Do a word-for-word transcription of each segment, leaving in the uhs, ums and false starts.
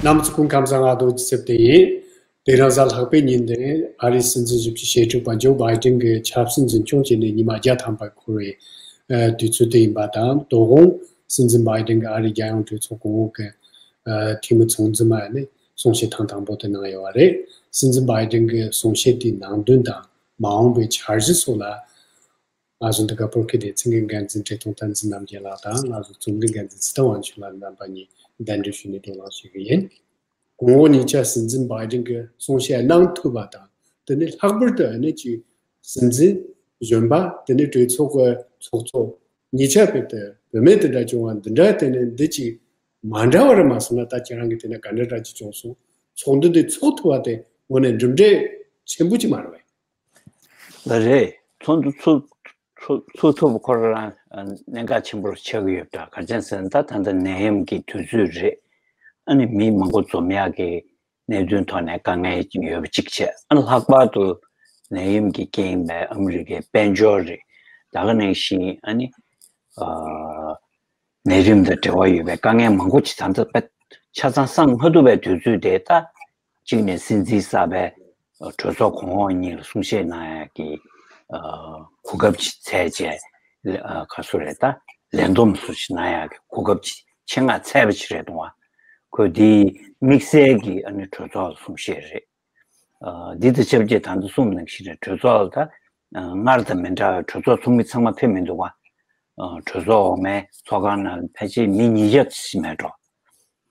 རྣམ་པ་ཚོ་སྐུ་ཁམས་བཟང་། ང་རྡོ་རྗེ་ཚེ་བརྟན་ཡིན། དེ་རིང་གཟའ་ལྷག་པའི་ཉིན་དེ་ཨ་རིའི་སྲིད་འཛིན་བཞི་བཅུ་ཞེ་དྲུག་པ་ཇོ་བྷའི་ཏིན་གྱི་ཆབ་སྲིད་འཛིན་སྐྱོང་བྱས་ནས་ཉི་མ་བརྒྱ་ཐམ་པ་འཁོར་བའི་ཨ་དུས་ཚོད་དེ་ཡིན་པ་དང་། དོ་དགོང་སྲིད་འཛིན་བྷའི་ཏིན་གྱིས་ཨ་རིའི་རྒྱལ་ཡོངས་གྲོས་ཚོགས་གོང་འོག་གི་ཨ་འཐུས་མི་ཚང་འཛོམས་ནས་གསུང་བཤད་ཐེངས་དང་པོ་དེ་གནང་ཡོད་པ་རེད། སྲིད་འཛིན་བྷའི་ཏིན་གྱི་གསུང་བཤད་དེའི་ནང་དོན་དང་མ་འོངས་པའི་འཆར་གཞི་སོགས་ལ། ང་ཚོ་འདི་ག་བོད་སྐད་སྡེ་ཚན་གྱི་འགན་འཛིན་བཀྲས་མཐོང་བསྟན་འཛིན་རྣམ་རྒྱལ་ལགས་དང་། ང་ཚོ་རྩོམ་སྒྲིག་འགན་འཛིན་ཚེ་བརྟན་དབང་ཕྱུག་ལགས། རྣམ་པ་གཉིས་གདན་འདྲེན་ཞུས་ནས་བགྲོ་གླེང་ཞུ་གི་ཡིན། གོང་འོག་གཉིས་ཆ་སྲིད་འཛིན་བྷའི་ཏིན་གྱིས་གསུང་བཤད་གནང་ཐུབ་པ་དང་། དེ་ནས་ལྷག་པར་དུ་ཨ་ནི་ཅིག་སྲིད་འཛིན་གཞོན་པ། དེ་ནས་གྲོས་ཚོགས་ཀྱི་ཚོགས་གཙོ་གཉིས་ཆ་དཔེ་དེ་བུད་མེད་དེ་འདྲ་བྱུང་བ་འདི་འདྲ། དེ་ནས་འདི་ཅིག་མ་འདྲ་བ་རེད་མ་སོང་ན། ད་ཁྱེད་རང་གིས་དེ་ནས་ག་འདྲ་འདྲ་ཅིག་བྱུང་སོང་། ཚོགས་འདུ་འདི་ཚོགས་ཐུབ་པ་དེ་དངོས་གནས་གྲུབ་འབྲས་ཆེན་པོ་ཅིག་མ་རེད་པས། ལགས་རེད། ཚོགས་འདུ་ཚུགས་ཚུགས་ཚུགས་ཐུབ་པ་ཁོ་རང་གནད་འགག་ཆེན་པོ་ཆགས་ཀྱི་ཡོད་པ་འདྲ། ག་རེ་བྱས་ཟེར་ན། ད་ད་ལྟ་ནད་ཡམས་ཀྱི་དུས་ཚོད་རེད། ཨ་ནི་མི་མང་པོ་འཛོམས་ཡག་གི་གནད་དོན་ཐོག་ནས་དཀའ་ངལ་ཡོད་པ་གཅིག་བྱས། ཨ་ནི་ལྷག་པར་དུ་ནད་ཡམས་ཀྱི་རྐྱེན་པས་ཨ་མི་རི་ཀའི་དཔལ་འབྱོར་རེད། ད་ག་ནང་བཞིན་ཨ་ནི་ཨ་ནད་རིམས་དང་འབྲེལ་བ་ཡོད་པའི་དཀའ་ངལ་མང་པོ་ཅིག་ད་ལྟ་དཔེ་ཆ་ཚང་སངས་མ་ཐུབ་པའི་དུས་ཚོད་དེ། ད་གཅིག་ནས་སྲིད་འཛིན་གསར་པས་གྲོས་ཚོགས་གོང་འོག་གཉིས་ལ་གསུང་བཤད་གནང་ཡག་གི་ཨ་གོ་སྐབས་ཅིག་བཙལ་བྱས། ཨ་ག་སུ་རེད། ད་ལས་བསྡོམས་སུ་ཞིག་གནང་ཡག་གི་གོ་སྐབས་ཅིག་ཆེད་མངགས་བཙལ་བ་ཅིག་རེད་འདུག་པ། ཁོས་འདི་དམིགས་བསལ་གྱི་ཨ་ནི་གྲོས་ཚོགས་ལ་གསུང་བཤད་རེད། ཨ་འདི་དང་ཆབས་ཅིག་ད་ལྟ་གསུངས་ནང་བཞིན་རེད། གྲོས་ཚོགས་ལ་ད་ཨ་སྔར་དང་མི་འདྲ་བའི། གྲོས་ཚོགས་ཚོགས་མི་ཚང་མ་ཕེབས་མི་འདུག་པ། ཨ་གྲོས་ཚོགས་འོག་མའི་ཚོགས་ཁང་ནང་ཕལ་ཆེར་མི་ཉིས་བརྒྱ་ཙམ་ཞིག་མེད་འགྲོ།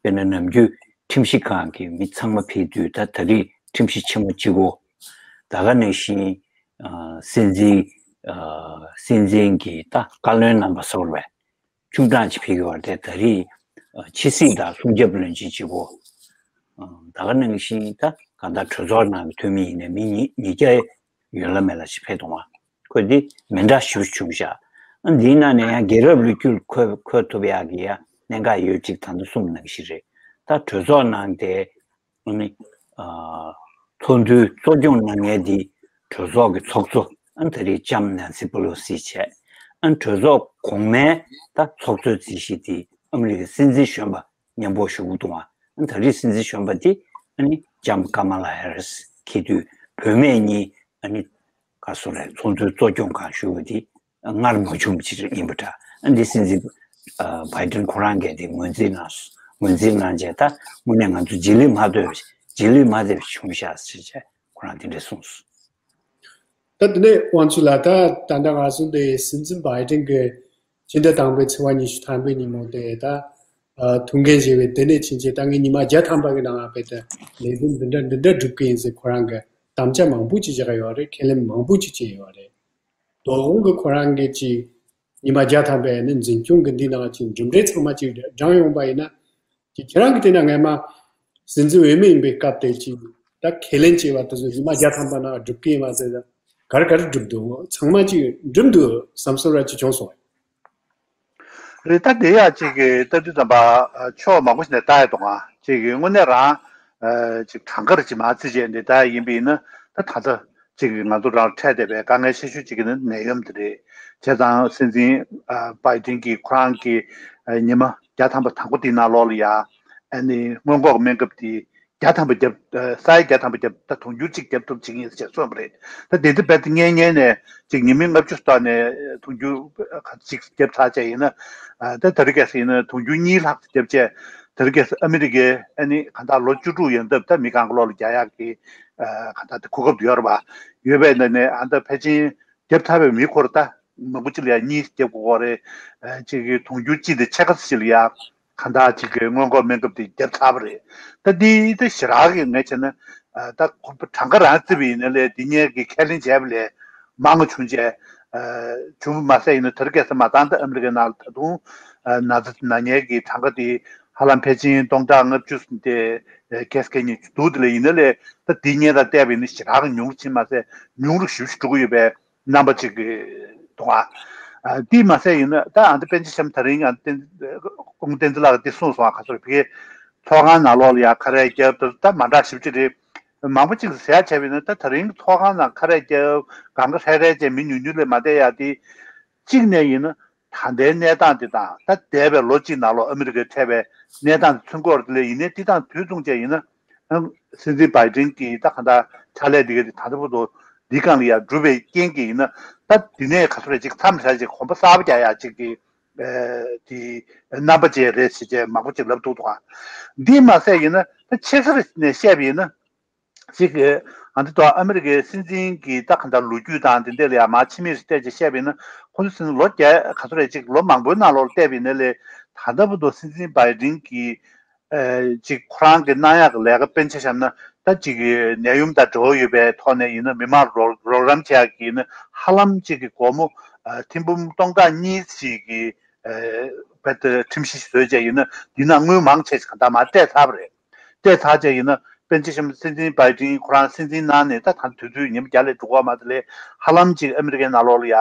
དཔེར་ན་ནམ་རྒྱུན་ཁྲིམས་ཞིབ་ཁང་གི་མི་ཚང་མ་ཕེབས་དུས། ད་ད་རེས་ཁྲིམས་ཞིབ་ཆེན་མོ་གཅིག་པོ། ད་ག་ནང་བཞིན་ཨ་སྲིད་འཛིན་ཨ་སྲིད་འཛིན་གྱི་ད་བཀའ་བློན་རྣམ་པ་སོགས་རེད། བཅུ་གྲངས་ཅིག་ཕེབས་ཀྱི་ཡོད་རེད། ད་རེས་ཨ་ཕྱི་སྲིད་དང་སྲུང་སྐྱོབ་བློན་ཆེན་གཅིག་པོ། ཨ་ད་ག་ནང་བཞིན་ད་གང་ལྟར་གྲོས་ཚོགས་ནང་གི་འཐུས་མི་ཡིན་ནའི་མི་ཉིས་ཉིས་བརྒྱ་ཡོད་ལ་མེད་ལ་ཞིག་ཕེབས་འདུག་པ། ཁོས་འདི་མི་འདྲ་ཞིག་བྱུང་ཤག། ཨ་འདིའི་ནང་ནས་ཡང་རྒྱལ་རབས་ལོ་རྒྱུས་འཁོད་འཁོད་ཐུབ་ཡག་གི་ཡང་གནད་འགག་ཡོད་ཅིག་ད་ལྟ་གསུངས་ནང་བཞིན་རེད། ད་གྲོས་ཚོགས་ནང་དེ་ཨ་ནི་ཨ་ཚོགས་འདུའི་གཙོ་སྐྱོང་གནང་མཁན་འདི་གྲོས་ཚོགས་ཀྱི་ཚོགས་གཙོ་ཨ་ནི་ད་རེས་ལྕམ་ནན་སི་པེ་ལོ་སི་བྱས། ཨ་ནི་གྲོས་ཚོགས་གོང་མའི་ད་ཚོགས་གཙོའི་རྩིས་གཞི་འདི་ཨ་མི་རི་ཀའི་སྲིད་འཛིན་གཞོན་པ་མཉམ་པོ་བཞུགས་འདུག་པ། ཨ་ནི་ད་རེས་སྲིད་འཛིན་གཞོན་པ་འདི་ཨ་ནི་ལྕམ་ཀ་མ་ལ་ཧེ་རི་སི། ཁེ་དུས་བུད་མེད་གཉིས་ཨ་ནི་ག་སུ་རེད། ཚོགས་འདུའི་གཙོ་སྐྱོང་སྒང་བཞུགས་པ་འདི་སྔར་མ་བྱུང་བ་ཅིག་ཡིན་པ་འདྲ། ཨ་འདི་སྲིད་འཛིན་ཨ་བྷའི་ཏིན་ཁོ་རང་གིས་འདི་ངོས་འཛིན་གནང་སོང་། ངོས་འཛིན་གནང་བྱས། ད་དངོས་གནས་ང་ཚོ་རྗེས་ལུས་མ་ཐེབས། རྗེས་ལུས་མ་ཐེབས་བྱུང་ཤག་ཟེར་བྱས་ཁོ་རང་འདི་འདྲ་གསུངས་སོང་། ད་དེ་ནས་དབང་ཕྱུག་ལགས། ད་ད་ལྟ་ང་ཚོ་འདི་སྲིད་འཛིན་བྷའི་ཏིན་གྱིས་ཕྱི་ཟླ་དང་པོའི་ཚེས་པ་ཉི་ཤུ་ཐམ་པའི་ཉིན་མོ་དེ་ད་ཨ་ཐུགས་འགན་བཞེས་པའི་དེ་ནས་ཕྱིན་ཆད་ད་ངས་ཉི་མ་བརྒྱ་ཐམ་པ་གི་ནང་ང་དཔེ་ད་ལས་དོན་འདི་འདྲ་འདི་འདྲ་སྒྲུབ་ཀྱི་ཡིན་ཟེར་ཁོ་རང་གིས་དམ་བཅའ་མང་པོ་ཅིག་བཞག་ཡོད་རེད། ཁས་ལེན་མང་པོ་ཅིག་བྱས་ཡོད་རེད། དོ་དགོང་གི་ཁོ་རང་གིས་ཅིག་ཉི་མ་བརྒྱ་ཐམ་པའི་ནི་འཛིན་སྐྱོང་གི་འདི་ནང་ཅིག་གྲུབ་འབྲས་ཚང་མ་ཅིག་བགྲངས་ཡོང་པ་ཡིན་ན། ཅིག་ཁྱེད་རང་གིས་བལྟས་ན་སྔས་མ་སྲིད་འཛིན་འོས་མི་ཡིན་པའི་སྐབས་དེ་ཅིག་ད་ཁས་ལེན་བྱས་པ་དེ་ཚོ་ཉི་མ་བརྒྱ་ཐམ་པ་ནང་སྒྲུབ་ཀྱི་ཡིན་པ་ཟེར། ད་ག་རེ་ག་རེ་གྲུབ་འདུག། ཚང་མ་ཅིག་འགྲུབ་འདུག་བསམ་ཚོར་བ་ཅིག་བྱུང་སོང་། རེད། ད་དེ་ཡང་ཅིག་གི་ལྟ་དུས་ཙམ་པ་ཕྱོགས་མང་པོ་ཞིག་ནས་ལྟ་ཡ་འདུག་ཨ། ཅིག་གི་དངོས་གནས་རང་ཅིག་གྲངས་ཀ་རེ་ཅིག་མར་རྩིས་བྱས་ནས་ལྟ་ཡ་ཡིན་པ་ཡིན་ན། ད་ད་ལྟ་ཅིག་གི་ང་ཚོ་རང་འཕྲད་བསྡད་པའི་དཀའ་ངལ་ཆེ་ཤོས་ཅིག་གི་ནི་ནད་ཡམས་དེ་རེད། བྱས་ཙང་སྲིད་འཛིན་བྷའི་ཏིན་གྱིས་ཁོ་རང་གི་ཉི་མ་བརྒྱ་ཐམ་པ་དང་པོ་དེའི་ནང་ལོགས་ལ་ཡ། ཨ་ནི་སྔོན་འགོག་སྨན་ཁབ་དེ་བརྒྱ་ཐམ་པ་བརྒྱབ། ས་ཡ་བརྒྱ་ཐམ་པ་བརྒྱབ། ད་དུང་འགྱུར་གཅིག་བརྒྱབ་ཐུབ་ཅིག་ཡིན་ཟེར་གསུངས་པ་རེད། ད་དེ་དུས་རྦད་དེ་སྔོན་སྔོན་ནས་ཅིག་ཉི་མ་ལྔ་བཅུ་ཙམ་ནས་དུང་ཕྱུར་གཅིག་བརྒྱབ་ཚར་བྱས་ཡིན་ན། ད་ད་རེས་ཁ་སང་ཡིན་ན་དུང་ཕྱུར་གཉིས་ལྷག་ཙམ་བརྒྱབ་བྱས། ད་རེས་ཁ་སང་ཨ་མི་རི་ཀའི་ཨ་ནི་གང་ལྟར་ལོ་བཅུ་དྲུག་ཡན་འདབ་ད་མི་གང་ག་ལོག་ལ་རྒྱག་ཡག་གི་གང་ལྟར་དེ་གོ་སྐབས་དེ་ཡོད་རེད་པ། ཡོད་པའི་ནང་ནས་ཨ་ད་ཕལ་ཆེར་བརྒྱབ་ཚར་བའི་མི་ཁོ་ར་ད་མང་པོ་ཅིག་ལ་ཡང་གཉིས་བརྒྱབ་དགོས་ཀྱི་རེད། ཅིག་གི་དུང་ཕྱུར་གཅིག་དང་ཕྱེད་ཀ་ཙམ་ཅིག་ལ་ཡང་གང་ལྟར་ཅིག་གི་སྔོན་འགོག་སྨན་ཁབ་དེ་བརྒྱབ་ཚར་བ་རེད། ད་འདི་ད་ཞེ་དྲག་གི་ངས་བྱས་ན། ད་ཁོ་གྲངས་ཀ་རང་བརྩིས་པ་ཡིན་ན་ལས་འདི་གཉིས་ཀྱིས་ཁས་ལེན་བྱས་པ་ལས་མང་བ་བྱུང་བྱས། བྱུང་བ་མ་ཟད་ཡིན་ན་དེ་རིང་ཁ་སང་མ་ཚད་ད་ཨ་མི་རི་ཀའི་ནང་ལ་ད་དུང་ན་ཚ་ན་མཁན་གྱི་གྲངས་ཀ་དེ་ཧ་ལམ་ཕལ་ཆེར་སྟོང་ཕྲག་ལྔ་བཅུ་དེ་ཁེ་སི་ཁེ་གཉིས་འདུག། དེ་ལས་ཡིན་ན་ལས་ད་འདི་གཉིས་དང་བལྟས་པ་ཡིན་ན་ཞེ་དྲག་གི་ཉུང་རུ་ཕྱིན་མ་ཟད་ཉུང་རུ་ཞེ་པོ་ཞིག་འགྲོ་གི་ཡོད་པས། རྣམ་པ་གཅིག་གི་འདུག་ཨ། དེས་མ་ཟད་ཡིན་ན་ད་ཨ་ད་པཎ་ཆེན་བྱམས་ད་རིང་ཨ་བསྟན་སྐུ་ངོ་བསྟན་འཛིན་ལགས་ཀྱིས་འདི་གསུངས་སོང་ཨ། ཁ་སོར་བི་ཚོགས་ཁང་ནང་ལོགས་ལ་ཡ་ཁ་རས་བརྒྱབ། ད་ད་མ་འདྲ་ཞིབ་ཅིག་རེད། མང་པོ་གཅིག་ཟེར་ཡ་བྱས་པ་ཡིན་ན་ད་ད་རིང་ཚོགས་ཁང་ནང་ཁ་རས་བརྒྱབ། གང་ག་ཧྲལ་ཧྲལ་བྱས་མི་ཉུང་ཉུང་ལས་མ་བསྡད་ཡ་དེ། གཅིག་ནས་ཡིན་ན་ ད་ལྟའི་གནས་སྟངས་དེ་དང་ད་འདས་པའི་ལོ་གཅིག་ནང་ལོགས་ཨ་མི་རི་ཀའི་འཕྲད་པའི་གནས་སྟངས་དེ་མཚོན་གྱི་ཡོད་རེད། དེ་ལས་ཡིན་ནའི་འདི་དང་དུས་མཚུངས་བྱས་ཡིན་ན་ཨ་སྲིད་འཛིན་བྷའི་ཌེན་གྱིས་ད་གང་ལྟར་ཕྱག་ལས་འདི་ག་དེ་ད་ལྟ་བར་དུ་འདི་སྒང་ལ་ཡང་འགྲུབ་པའི་རྐྱེན་གྱིས་ཡིན་ན། ད་འདི་ནས་ག་ཚོད་རེད་ཅིག་མཚམས་བཞག་ཅིག་གོམ་པ་གསར་པ་རྒྱག་ཡག་ཅིག་གི་ཨ་དེ་རྣམ་པ་ཅིག་རེད་ཟེར་བྱས་མང་པོ་ཅིག་ལབ་འདུག་དང་། འདི་མ་ཟད་ཡིན་ན་ད་ཕྱི་གསལ་ནས་བཤད་པ་ཡིན་ན། ཅིག་གི་ཨ་འདི་ཐོག་ཨ་མི་རི་ཀའི་སྲིད་འཛིན་གྱི་ད་གང་ལྟར་ལོ་རྒྱུས་དང་དེ་འདྲ་ལ་ཡང་མར་ཕྱི་མིག་བལྟས་ཅིག་བཤད་པ་ཡིན་ན། ཁོ་ཚོ་སྲིད་འཛིན་ལོ་བརྒྱ་ག་ཚོད་རེད་ཅིག་ལོ་མང་པོའི་ནང་ལོགས་བལྟས་པ་ཡིན་ན་ལས། ད་ལྟ་བར་དུ་སྲིད་འཛིན་བྷའི་ཌེན་གྱིས་ཨ་ཅིག་ཁོ་རང་གི་གནང་ཡག་གི་ལས་ཀ་སྤེལ་ཆ་བཞག་ན། ད་ཅིག་གི་ནད་ཡམས་དང་འབྲེལ་བ་ཡོད་པའི་ཐོག་ནས་ཡིན་ན་མི་མང་རོགས་རོགས་རམ་བྱེད་ཡག་གི་ཡིན་ན་ཧ་ལམ་ཅིག་གི་སྒོར་མོ་ཨ་ཐེར་འབུམ་སྟོང་ཕྲག་གཉིས་ཅིག་གི་ཨ་བེད་ཁྲིམས་གཞི་བཟོས་བྱས་ཡིན་ན་འདི་ནང་དངུལ་མང་ཆེ་ཞིག་གང་ལྟར་མར་སྤྲད་ཚར་བ་རེད། སྤྲད་ཚར་བྱས་ཡིན་ན་དཔེར་ན་ཆ་བཞག་ན་སྲིད་འཛིན་བྷའི་ཌེན་ཁོ་རང་སྲིད་འཛིན་གནང་ནས་ད་ད་དུས་ཚོད་ཉི་མ་བརྒྱ་ལས་འགྲོ་གི་མ་རེད་ལས། ཧ་ལམ་ཅིག་ཨ་མི་རི་ཀའི་ནང་ལོགས་ལ་ཡ་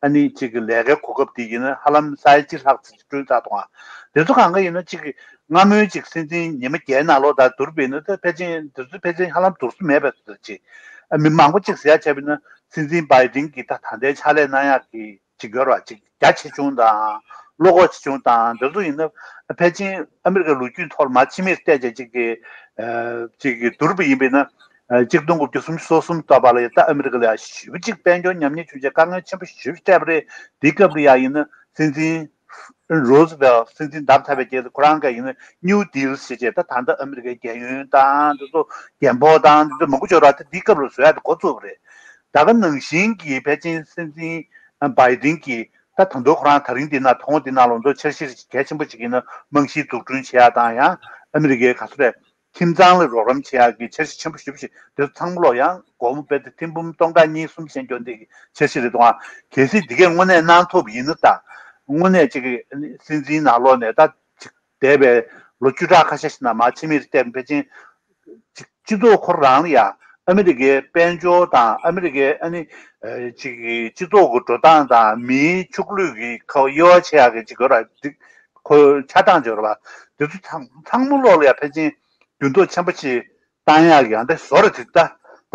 ཨ་ནི་ཅིག་གི་ལས་ཀའི་གོ་སྐབས་དེ་ཡིན་ན་ཧ་ལམ་ས་ཡ་གཅིག་ལྷག་ཙམ་བསྐྲུན་ཚར་འདུག་ཨ། དེ་ཚོ་གང་ག་ཡིན་ན་ཅིག་གི་སྔ་མོའི་ཅིག་སྲིད་འཛིན་ཉི་མ་བརྒྱའི་ནང་ལོགས་དང་བསྡུར་བ་ཡིན་ན་ད་ཕལ་ཆེར་དེ་ཚོ་ཕལ་ཆེར་ཧ་ལམ་བསྡུར་ས་མེད་པ་ཅིག་ཨ་མི་མང་པོ་ཅིག་ཟེར་ཡ་བྱས་པ་ཡིན་ན་སྲིད་འཛིན་བྷའི་ཌེན་གྱི་ད་ད་ལྟའི་ཕྱག་ལས་གནང་ཡག་གི་ཅིག་ཡོད་རེད་བ། ཅིག་རྒྱ་ཆེ་ཆུང་དང་བློ་ཁོག་ཆེ་ཆུང་དང་འདི་ཚོ་ཡིན་ན་ཕལ་ཆེར་ཨ་མི་རི་ཀའི་ལོ་རྒྱུས་ཐོག་མར་ཕྱི་མིག་བལྟས་བྱས་ཅིག་གི་ཨ་ཅིག་གི་བསྡུར་བ་ཡིན་པས་ན། ཨ་གཅིག་སྟོང་དགུ་བརྒྱ་སུམ་ཅུ་སོ་གསུམ་ལྟ་བུ་ལ་ཡ་ད་ཨ་མི་རི་ཀ་ལ་ཡ་ཞེ་པོ་ཅིག་དཔལ་འབྱོར་ཉམས་ཉེས་བྱུང་བྱས་དཀའ་ངལ་ཆེན་པོ་ཞེ་པོ་ཅིག་འཕྲད་པ་རེད། དེའི་སྐབས་ལ་ཡ་ཡིན་ན་སྲིད་འཛིན་རོ་སི་ཝེལ་སྲིད་འཛིན་བདམས་ཚར་བའི་རྗེས་སུ་ཁོ་རང་ག་ཡིན་ན་ནིའུ་ཌི་ལི་ཞེས་བྱས་ད་ད་ལྟ་ཨ་མི་རི་ཀའི་རྒྱལ་ཡོངས་དང་འདི་ཚོ་རྒན་པོ་དང་འདི་ཚོ་མང་པོ་ཅིག་ཡོད་རེད་བ། ད་འདིའི་སྐབས་ལ་བཟོ་ཡ་དེ་འགོ་བཙུགས་པ་རེད། ད་ག་ནང་བཞིན་གྱི་ཕལ་ཆེར་སྲིད་འཛིན་བྷའི་ཌེན་གྱིས་ད་ད་དུང་ཁོ་རང་ད་རིང་འདི་ན་ཐོག་འདི་ན་ལོ་ཚོད་འཆར་གཞི་གལ་ཆེན་པོ་ཅིག་ཡིན་ན་རྨང་གཞི་འཛུགས་སྐྲུན་བྱེད་ཡ་དང་ཡང་ཨ་མི་རི་ཀའི་ག་ཚོད་རེད། ཁྱིམ་ཚང་ལ་རོགས་རམ་བྱེད་ཡག་གི་འཆར་གཞི་ཆེན་པོ་ཞེ་པོ་ཞིག་དེ་ཚང་མ་ལོག་ཡང་སྒོར་མོ་དཔེ་དེ་ཐེར་འབུམ་སྟོང་ཕྲག་གཉིས་གསུམ་ཞེས་འགྱོ་འདི་གི་འཆར་གཞི་རེད་འདུག་ཨ། གལ་སྲིད་འདི་གའི་དངོས་གནས་གནང་ཐུབ་ཡིན་ན་ད་དངོས་གནས་ཅིག་གི་སྲིད་འཛིན་ནང་ལོགས་ནས་ད་ཅིག་འདས་པའི་ལོ་བཅུ་ཕྲག་ཁ་ཤས་ཤིག་ནང་མར་ཕྱི་མིག་བལྟས་ཕལ་ཆེར་ཅིག་སྤྱི་ཚོགས་ཁོ་རང་ལ་ཡང་ཨ་མི་རི་ཀའི་དཔལ་འབྱོར་དང་ཨ་མི་རི་ཀའི་ཨ་ནི་ཅིག་གི་སྤྱི་ཚོགས་ཀྱི་འགྲོ་སྟངས་དང་མིའི་ཕྱུགས་ལུས་ཀྱི་ཁ་དབྱེ་བ་ཕྱེ་ཡག་གི་ཅིག་ཡོད་ར། འདི་ཁོ་ཆགས་སྟངས་ཅིག་ཡོད་ར་བ། འདི་ཚོ་ཚང་ཚང་མ་ལོག་ལ་ཡང་ཕལ་ཆེར་འགྱུར་ལྡོག་ཆེན་པོ་ཞིག་བཏང་ཡག་གི་ཡང་ད་བཟོ་རེད་དེ། ད་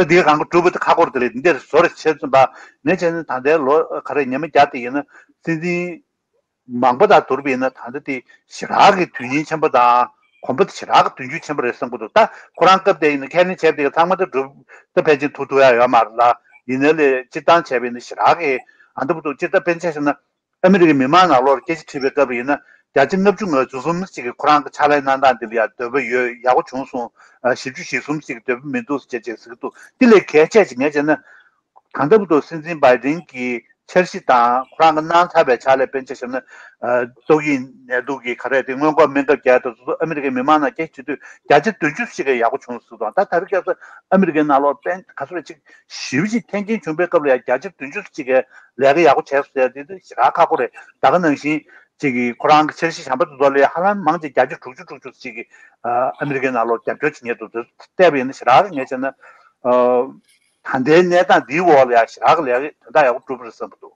ད་འདི་གང་ག་གྲུབ་པ་དེ་ཁག་པོ་རེད་དེ་ལས་འདི་འདྲ་བཟོ་རེད་བྱས་ཙམ་པ་ནས་བྱས་ན་ད་ལྟའི་ལོ་ག་རེ་ཉི་མ་བརྒྱ་དེ་ཡིན་ན་སྲིད་འཛིན་མང་པོ་དང་བསྡུར་བ་ཡིན་ན་ད་ལྟ་དེ་ཞེ་དྲག་གི་དོན་སྙིང་ཆེན་པོ་དང་གོམ་པ་དེ་ཞེ་དྲག་གི་དོན་འཁྱོལ་ཆེན་པོ་རེད་བསམ་གྱི་འདུག་ད་ཁོ་རང་སྐབས་དེ་ཡིན་ན་ཁས་ལེན་བྱས་པ་དེ་ག་ཚང་མ་ད་གྲུབ་ད་ཕལ་ཆེར་ཐུག་ཐུབ་ཡག་ཡོད་མ་རེད་ལ། ཡིན་ནའི་ལས་སྤྱིར་བཏང་བྱས་པ་ཡིན་ན་ཞེ་དྲག་གི་ཨ་འདི་བུ་འདུག་སྤྱིར་ད་དཔེར་ན་ཆ་བཞག་ན། ཨ་མི་རི་ཀའི་མི་མང་ནང་ལོགས་སྐད་ཆ་དྲིས་པའི་སྐབས་ལ་ཡིན་ན་བརྒྱ་ཆ་ལྔ་བཅུ་ང་དགུ་གསུམ་ཅིག་གིས་ཁོ་རང་གི་ཕྱག་ལས་གནང་སྟངས་འདི་ལ་ཡང་འདོད་པ་ཡོད། ཡག་པོ་བྱུང་སོང་། ཨ་བཞི་བཅུ་ཞེ་གསུམ་ཅིག་གིས་འདོད་པ་མི་འདུག་ཅེས་ཅེས་ཟེར་གྱི་འདུག་འདི་ལས་གལ་ཆེ་ཅིག་ངས་བྱས་ན། ད་ལྟ་བར་དུ་སྲིད་འཛིན་བྷའི་ཌེན་གྱི་འཆར་གཞི་དང་ཁོ་རང་གིས་གནང་ཚར་བའི་ཕྱག་ལས་དཔེར་ན་ཆ་བཞག་ན། ཨ་ཏོག་དབྱིབས་ནད་དུག་གི་ག་རེ་དེ་སྔོན་འགོག་སྨན་ཁབ་རྒྱག་ཡ་དེ་ཚོ་ཨ་མི་རི་ཀའི་མི་མང་ནང་སྐད་ཆ་དྲིས་དུས་བརྒྱ་ཆ་བདུན་ཅུ་ཞིག་གིས་ཡག་པོ་བྱུང་ཟེར་དང་། ད་དེ་རིང་ཁ་སང་ཨ་མི་རི་ཀའི་ནང་ལོགས་དཔེ་ག་ཚོད་རེད་ཅིག་ཞེ་པོ་ཅིག་འཐེན་འཁྱེར་བྱུང་པའི་སྐབས་ལ་ཡང་བརྒྱ་ཆ་བདུན་ཅུ་ཅིག་གིས་ལས་ཀ་ཡག་པོ་བྱས་སོང་ཟེར་དེ་དེ་ཞེ་དྲག་ཁག་པོ་རེད། ད་ག་ནང་བཞིན་ཅིག་གིས་ཁོ་རང་གི་འཆར་གཞི་གཞན་པ་དེ་ཚོ་ལས་ཧ་ལམ་མང་ཆེ་བརྒྱ་ཆ་དྲུག་ཅུ་དྲུག་ཅུ་ཅིག་གིས་ཨ་ཨ་མི་རི་ཀའི་ནང་ལོགས་རྒྱབ་སྐྱོར་བྱེད་མཁན་དེ་ཚོ་བལྟས་པ་ཡིན་ན་ཞེ་དྲག་གི་ངས་བྱས་ན་ཨ་ད་ལྟའི་གནས་སྟངས་འདིའི་འོག་ལ་ཡང་ཞེ་དྲག་གི་ལས་ཀ་དོན་དག་ཡག་པོ་བསྒྲུབས་པ་རེད་བསམ་གྱི་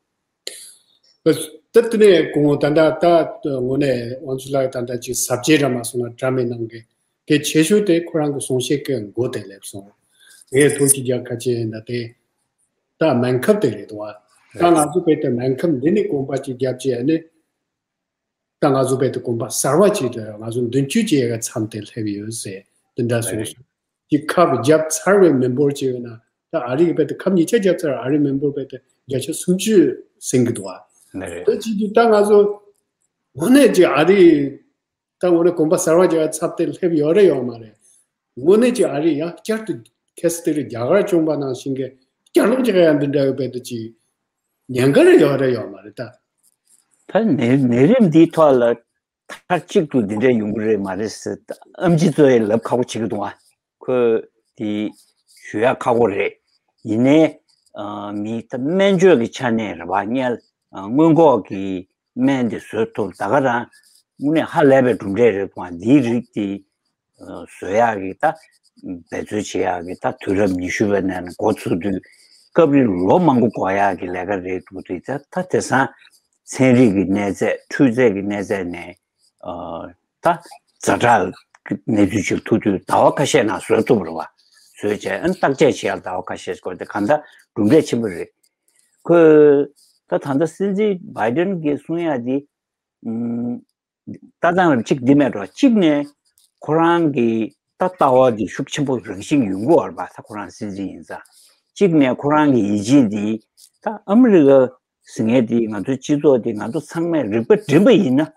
འདུག་ད་དེ་ནས་སྐུ་ངོ་ད་ལྟ་ད་དངོས་གནས་དབང་ཕྱུག་ལགས་ད་ལྟ་ཅིག་ཟབ་རྒྱས་ར་མ་སོང་ན་འདྲ་མིན་གནང་གི་གལ་ཆེ་ཤོས་དེ་ཁོ་རང་གི་གསུང་བཤད་ཀྱི་མགོ་དེ་སླེབས་སོང་། ངས་ཐུགས་རྗེ་རྒྱག་ཁ་ཆེ་ཡིན་ད་དེ་ད་སྨན་ཁབ་དེ་རེད་དོ། ད་ང་ཚོ་བལ་ཏེ་སྨན་ཁབ་འདི་ནས་གོམ་པ་ཅིག་བརྒྱབ་ཅིག་ཨ་ནི་ད་ང་ཚོ་བལ་ཏེ་གོམ་པ་གསར་བ་ཅིག་དེ་ང་ཚོ་མདུན་སྐྱོད་ཅིག་ཡ་གི་མཚམས་དེ་སླེབས་ཡོད་ཟེར་དེ་འདྲ་གསུངས་སོང་། ཅིག་ཁབ་བརྒྱབ་ཚར་བའི་མི་འབོར་ཅིག་ཡོད་ན་ད་ཨ་རི་གི་བལ་ཏེ་ཁབ་ཉིས་ཆ་བརྒྱབ་ཚར་ཨ་རི་མི་འབོར་བལ་ཏེ་བརྒྱ་ཆ་སུམ་ཅུ་ཟིན་གི་འདུག་ཨ། ད་ཅིག་དུས་ད་ང་ཚོ་དངོས་གནས་ཅིག་ཨ་རི་ད་དངོས་གནས་གོམ་པ་གསར་བ་རྒྱག་ཚར་དེ་སླེབས་ཡོད་རེད་ཡོད་མ་རེད། དངོས་གནས་ཀྱི་ཨ་རི་ཡང་བསྐྱར་དུ་ཁ་སང་དེ་རིང་རྒྱ་གར་བྱུང་བ་ནང་བཞིན་གྱི་བསྐྱར་ལོག་ཅིག་ཡང་འདི་འདྲ་ཡོད་པའི་དུ་ཅིག་ཉེན་ཁ་རེ་ཡོད་རེད་ཡོད་མ་རེད་ད། ད་ནད་ནད་རིམས་འདིའི་ཐོག་ལ་མཐའ་གཅིག་ཏུ་འདི་འདྲ་ཡོང་གི་རེད་མ་རེད་ཟེར་ཨེམ་ཆི་ཚོས་ལབ་ཁག་པོ་བྱེད་ཀྱི་འདུག་ཨ། ཁོས་དེ་ཞུ་ཡག་ཁག་པོ་རེད། ཡིན་ནའི་ཨ་མི་ད་སྨན་བཅོས་ཀྱི་ཆ་ནས་རེད་བ། སྔོན་ཨ་སྔོན་འགོག་གི་སྨན་དེ་བཟོ་ཐུབ་ད་ག་རང་དངོས་གནས་ཧ་ལས་པའི་གྲུབ་འབྲས་རེད་བ། འདིའི་རིགས་དེ་ཨ་བཟོ་ཡག་གི་ད་འབད་རྩོལ་བྱེད་ཡག་གི་ད་དུས་རབས་ཉི་ཤུ་པའི་ནང་ནས་འགོ་ཚུགས་དུས་སྐབས་རིང་ལོ་མང་པོ་འགོར་ཡག་གི་ལས་ཀ་རེད་འདུག་དེ་ད་ད་དེང་སང་ཚན་རིག་གི་གནས་ཚད་འཕྲུལ་རྩལ་གྱི་གནས་ཚད་ནས་ཨ་ད་ཛ་དྲག་གནས་ཚུལ་ཅིག་ཐུག་དུས་ཟླ་བ་ཁ་ཤས་ནང་བཟོ་ཐུབ་རེད་བ། བཟོས་བྱས་ཨ་ནི་བརྟག་དཔྱད་བྱེད་ཡག་ཟླ་བ་ཁ་ཤས་འགོར་དེ་གང་ལྟར་གྲུབ་འབྲས་ཆེན་པོ་རེད། ཁོས་ ད་ད་ལྟ་སྲིད་འཛིན་བྷའི་ཌེན་གྱིས་གསུང་ཡ་དེ། ཨུམ། ལྟ་སྟངས་རབ་གཅིག་འདི་མེད་འགྲོ། གཅིག་ནས་ཁོ་རང་གི་ད་ལྟ་བ་འདི་ཤུགས་ཆེན་པོ་རང་བཞིན་ཡོང་གི་ཡོད་རེད་པ། ད་ཁོ་རང་སྲིད་འཛིན་ཡིན་ཙང་། གཅིག་ནས་ཁོ་རང་གི་ཡིད་ཆེས་འདི་ད་ཨ་མི་རི་ཀ་ཟེར་མཁན་འདི་ང་ཚོའི་སྤྱི་ཚོགས་འདི་ང་ཚོ་ཚང་མས་རིག་པ་སྒྲིམ་པ་ཡིན་ན།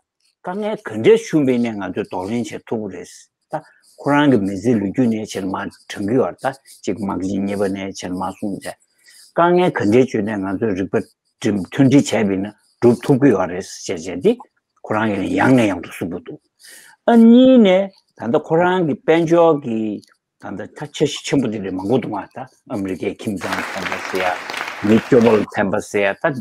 དཀའ་ངལ་ག་འདྲའི་བྱུང་བ་ཡིན་ནའི་ང་ཚོས་གདོང་ལེན་བྱེད་ཐུབ་ཀྱི་རེད། ད་ཁོ་རང་གི་མི་ཚེ་ལོ་རྒྱུས་ནས་བྱས་ན་མར་དྲན་གྱི་ཡོད་རེད། ད་གཅིག་དམག་ཆེན་གཉིས་པ་ནས་བྱས་ན་མར་གསུངས་བྱས། དཀའ་ངལ་ག་འདྲའི་བྱུང་ནའི་ང་ཚོས་རིག་པ་སྒྲིམ་མཐུན་སྒྲིལ་བྱས་པ་ཡིན་ན་སྒྲུབ་ཐུབ་ཀྱི་ཡོད་རེད་ཟེར་བྱས་འདི་ཁོ་རང་གིས་ཡང་ནས་ཡང་དུ་གསུངས་པ་འདུག་ཨ་གཉིས་ནས་ད་ལྟ་ཁོ་རང་གི་དཔལ་འབྱོར་གྱི་ད་ལྟ་ད་འཆར་གཞི་ཆེན་པོ་དེ་འདྲ་མང་པོ་འདུག་མ། ད་ཨ་མི་རི་ཀའི་ཁྱིམ་ཚང་ཕན་པ་ཟེར་ཡ། མི་སྐྱོ་པོ་ལ་ཕན་པ་ཟེར་ཡ། ད་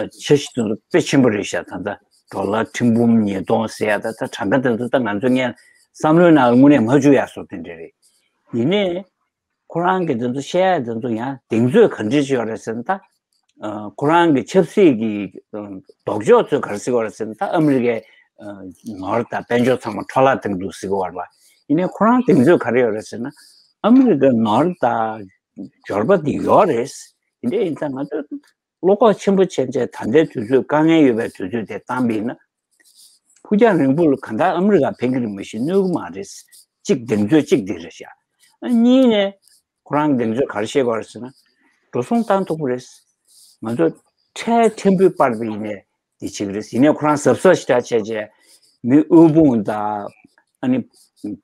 འཆར་གཞི་དེ་ཚོ་དཔེ་ཆེན་པོ་རེད་ཤག་ད་ལྟ་ཌོ་ལར་ཁྲི་འབུམ་ཉིས་སྟོང་ཟེར་ཡ། ད་ད་གྲངས་ཀ་དེ་ཚོ་ད་ང་ཚོ་ངས་བསམ་བློའི་ནང་དངོས་གནས་མ་འཇུག་ཡ་བཟོ་དེ་འདྲ་རེད། ཡིན་ནའི་ཁོ་རང་གི་དེ་ཚོ་བཤད་ཡ་དེ་ཚོ་ཡང་གདེང་ཚོད་ག་འདྲ་ཅིག་ཡོད་རེད་ཟེར་ན། ད་ཁོ་རང་གི་ཆབ་སྲིད་ཀྱི་ལྡོག་ཕྱོགས་ཚོས་ག་རེ་ཟེར་གྱི་ཡོད་རེད་ཟེར་ན། ད་ཨ་མི་རི་ཀའི་ནོར་དང་དཔལ་འབྱོར་ཚང་མ་འཕྲོ་བརླག་བཏང་འདུག་ཟེར་གྱི་ཡོད་རེད་པ། ཡིན་ནའི་ཁོ་རང་གདེང་ཚོད་ག་རེ་ཡོད་རེད་ཟེར་ན། ཨ་མི་རི་ཀའི་ནོར་དང་འབྱོར་པ་དེ་ཡོད་རེད། དེ་འདྲ་ཡིན་ཙང་ང་ཚོས་བློ་ཁོག་ཆེན་པོ་བྱས་བྱས་ད་ལྟའི་དུས་ཚོད་དཀའ་ངལ་ཡོད་པའི་དུས་ཚོད་དེ་བཏང་པ་ཡིན་ན། ཕུགས་རྒྱང་རིང་པོ་ལ་གང་ལྟར་ཨ་མི་རི་ཀ་ཕན་གྱི་རེད། མ་གཞི་གནོད་ཀྱི་མ་རེད། གཅིག་གདེང་ཚོད་གཅིག་འདི་རེད་ཤག་ཨ་གཉིས་ནས་ཁོ་རང་གདེང་ཚོད་ག་རེ་བཤད་ཀྱི་ཡོད་རེད་ཟེར་ན། འགྲོ་སོང་བཏང་ཐུབ་ཀྱི་རེད། ང་ཚོ་ཁྲལ་ཕྲན་བུ་སྤར་བ་ཡིན་ནའི་འདི་བྱེད་ཀྱི་རེད། ཡིན་ནའི་ཁོ་རང་གཟབ་གཟབ་ཞེ་དྲག་བྱས་བྱས། མི་དབུལ་ཕོངས་དང་ཨ་ནི་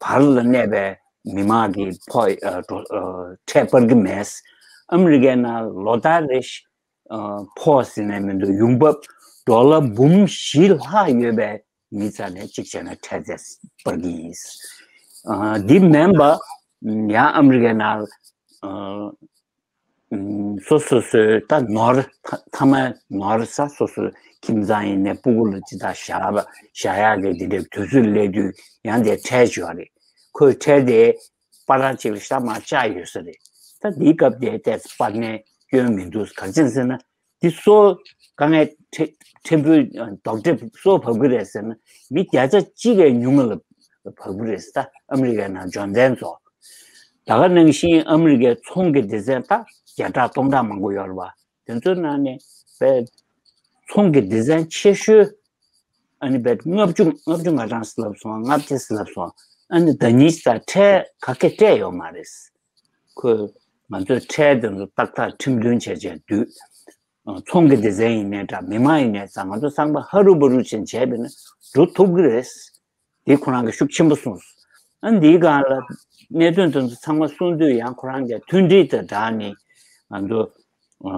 བར་ལ་གནས་པའི་མི་མང་གི་ཕོགས་ཨ་འགྲོ་ཨ་ཁྲལ་སྤར་གྱི་མེད། ཨ་མི་རི་ཀའི་ནང་ལོ་ལྟར་རེ་ཨ་ཕོགས་ཟེར་ནའི་མི་འདུག་ཡོང་འབབ་ཌོ་ལར་འབུམ་བཞི་ལྷག་ཡོད་པའི་མི་རྩ་ནས་གཅིག་བྱས་ན་ཁྲལ་དེ་སྤར་གྱི་ཡིན། ཨ་འདི་མིན་པ་ཡང་ཨ་མི་རི་ཀའི་ནང་ཨ་ཨ་སོ་སོ་སོའི་ད་ནོར་ཐ་ཐ་མ་ནོར་ས་སོ་སོའི་ཁྱིམ་ཚང་ཡིན་ནའི་སྤུ་གུ་ལ་ཅི་ད་བཞག་པ་བཞག་ཡག་གི་འདི་འདྲའི་དུས་ཚོད་སླེབས་དུས་ཡང་དེ་ཁྲལ་ཅིག་ཡོད་རེད། ཁོས་ཁྲལ་དེ་པ་ཊ་གཅིག་ལ་ཤ་མར་བཅག་ཡོད་ས་རེད། ད་འདིའི་སྐབས་དེ་ཏོག་ཙམ་སྤར་ནའི་སྐྱོན་མི་འདུག་ག་རེ་བྱས་ཟེར་ན། འདི་སོ་དཀའ་ངལ་ཕྲན་ཕྲན་བུ་ལྡོག་ཕྲད་སོ་བབས་ཀྱི་རེད་ཟེར་ན། མི་བརྒྱ་ཆ་གཅིག་གིས་ཉུང་ངུ་ལ་བབས་ཀྱི་རེད། ད་ཨ་མི་རི་ཀའི་ནང་འབྱོར་ལྡན་ཚོ། ད་ག་ནང་བཞིན་ཨ་མི་རི་ཀའི་ཚོང་གི་སྡེ་ཚན་ད་བརྒྱ་ཕྲག་སྟོང་ཕྲག་མང་པོ་ཡོད་རེད་པ། དེ་ཚོའི་ནང་ནས་པའི་ཚོང་གི་སྡེ་ཚན་ཆེ་ཤོས་ཨ་ནི་པའི་ལྔ་བཅུ་ལྔ་བཅུ་ང་གྲངས་ལབ་སོང་། ལྔ་བརྒྱ་ལབ་སོང་། ཨ་ནི་ཟླ་ཉིན་ཙམ་ཁྲལ་ག་གེ་སྤྲད་ཡོད་མ་རེད། ཁོས་ང་ཚོས་ཁྲལ་དེ་ཚོ་ཏག་ཏག་ཁྲིམས་མཐུན་བྱས་བྱས་བསྡུས། ཚོང་གི་སྡེ་ཚན་ཡིན་ནའི་འདྲ། མི་མང་ཡིན་ནའི་འདྲ། ང་ཚོ་ཚང་མ་ཧ་རུ་བུ་རུ་བྱས་བྱས་པ་ཡིན་ན་འགྲོ་ཐུབ་ཀྱི་རེད། དེ་ཁོ་རང་གིས་ཤུགས་ཆེན་པོ་གསུངས་སོང་། ཨ་འདིའི་སྒང་ལ་གནད་དོན་དེ་ཚོ་ཚང་མ་གསུངས་དུས་ཡང་ཁོ་རང་གིས་མཐུན་སྒྲིལ་དང་སྦྲགས་ནས་ང་ཚོ་ཨ་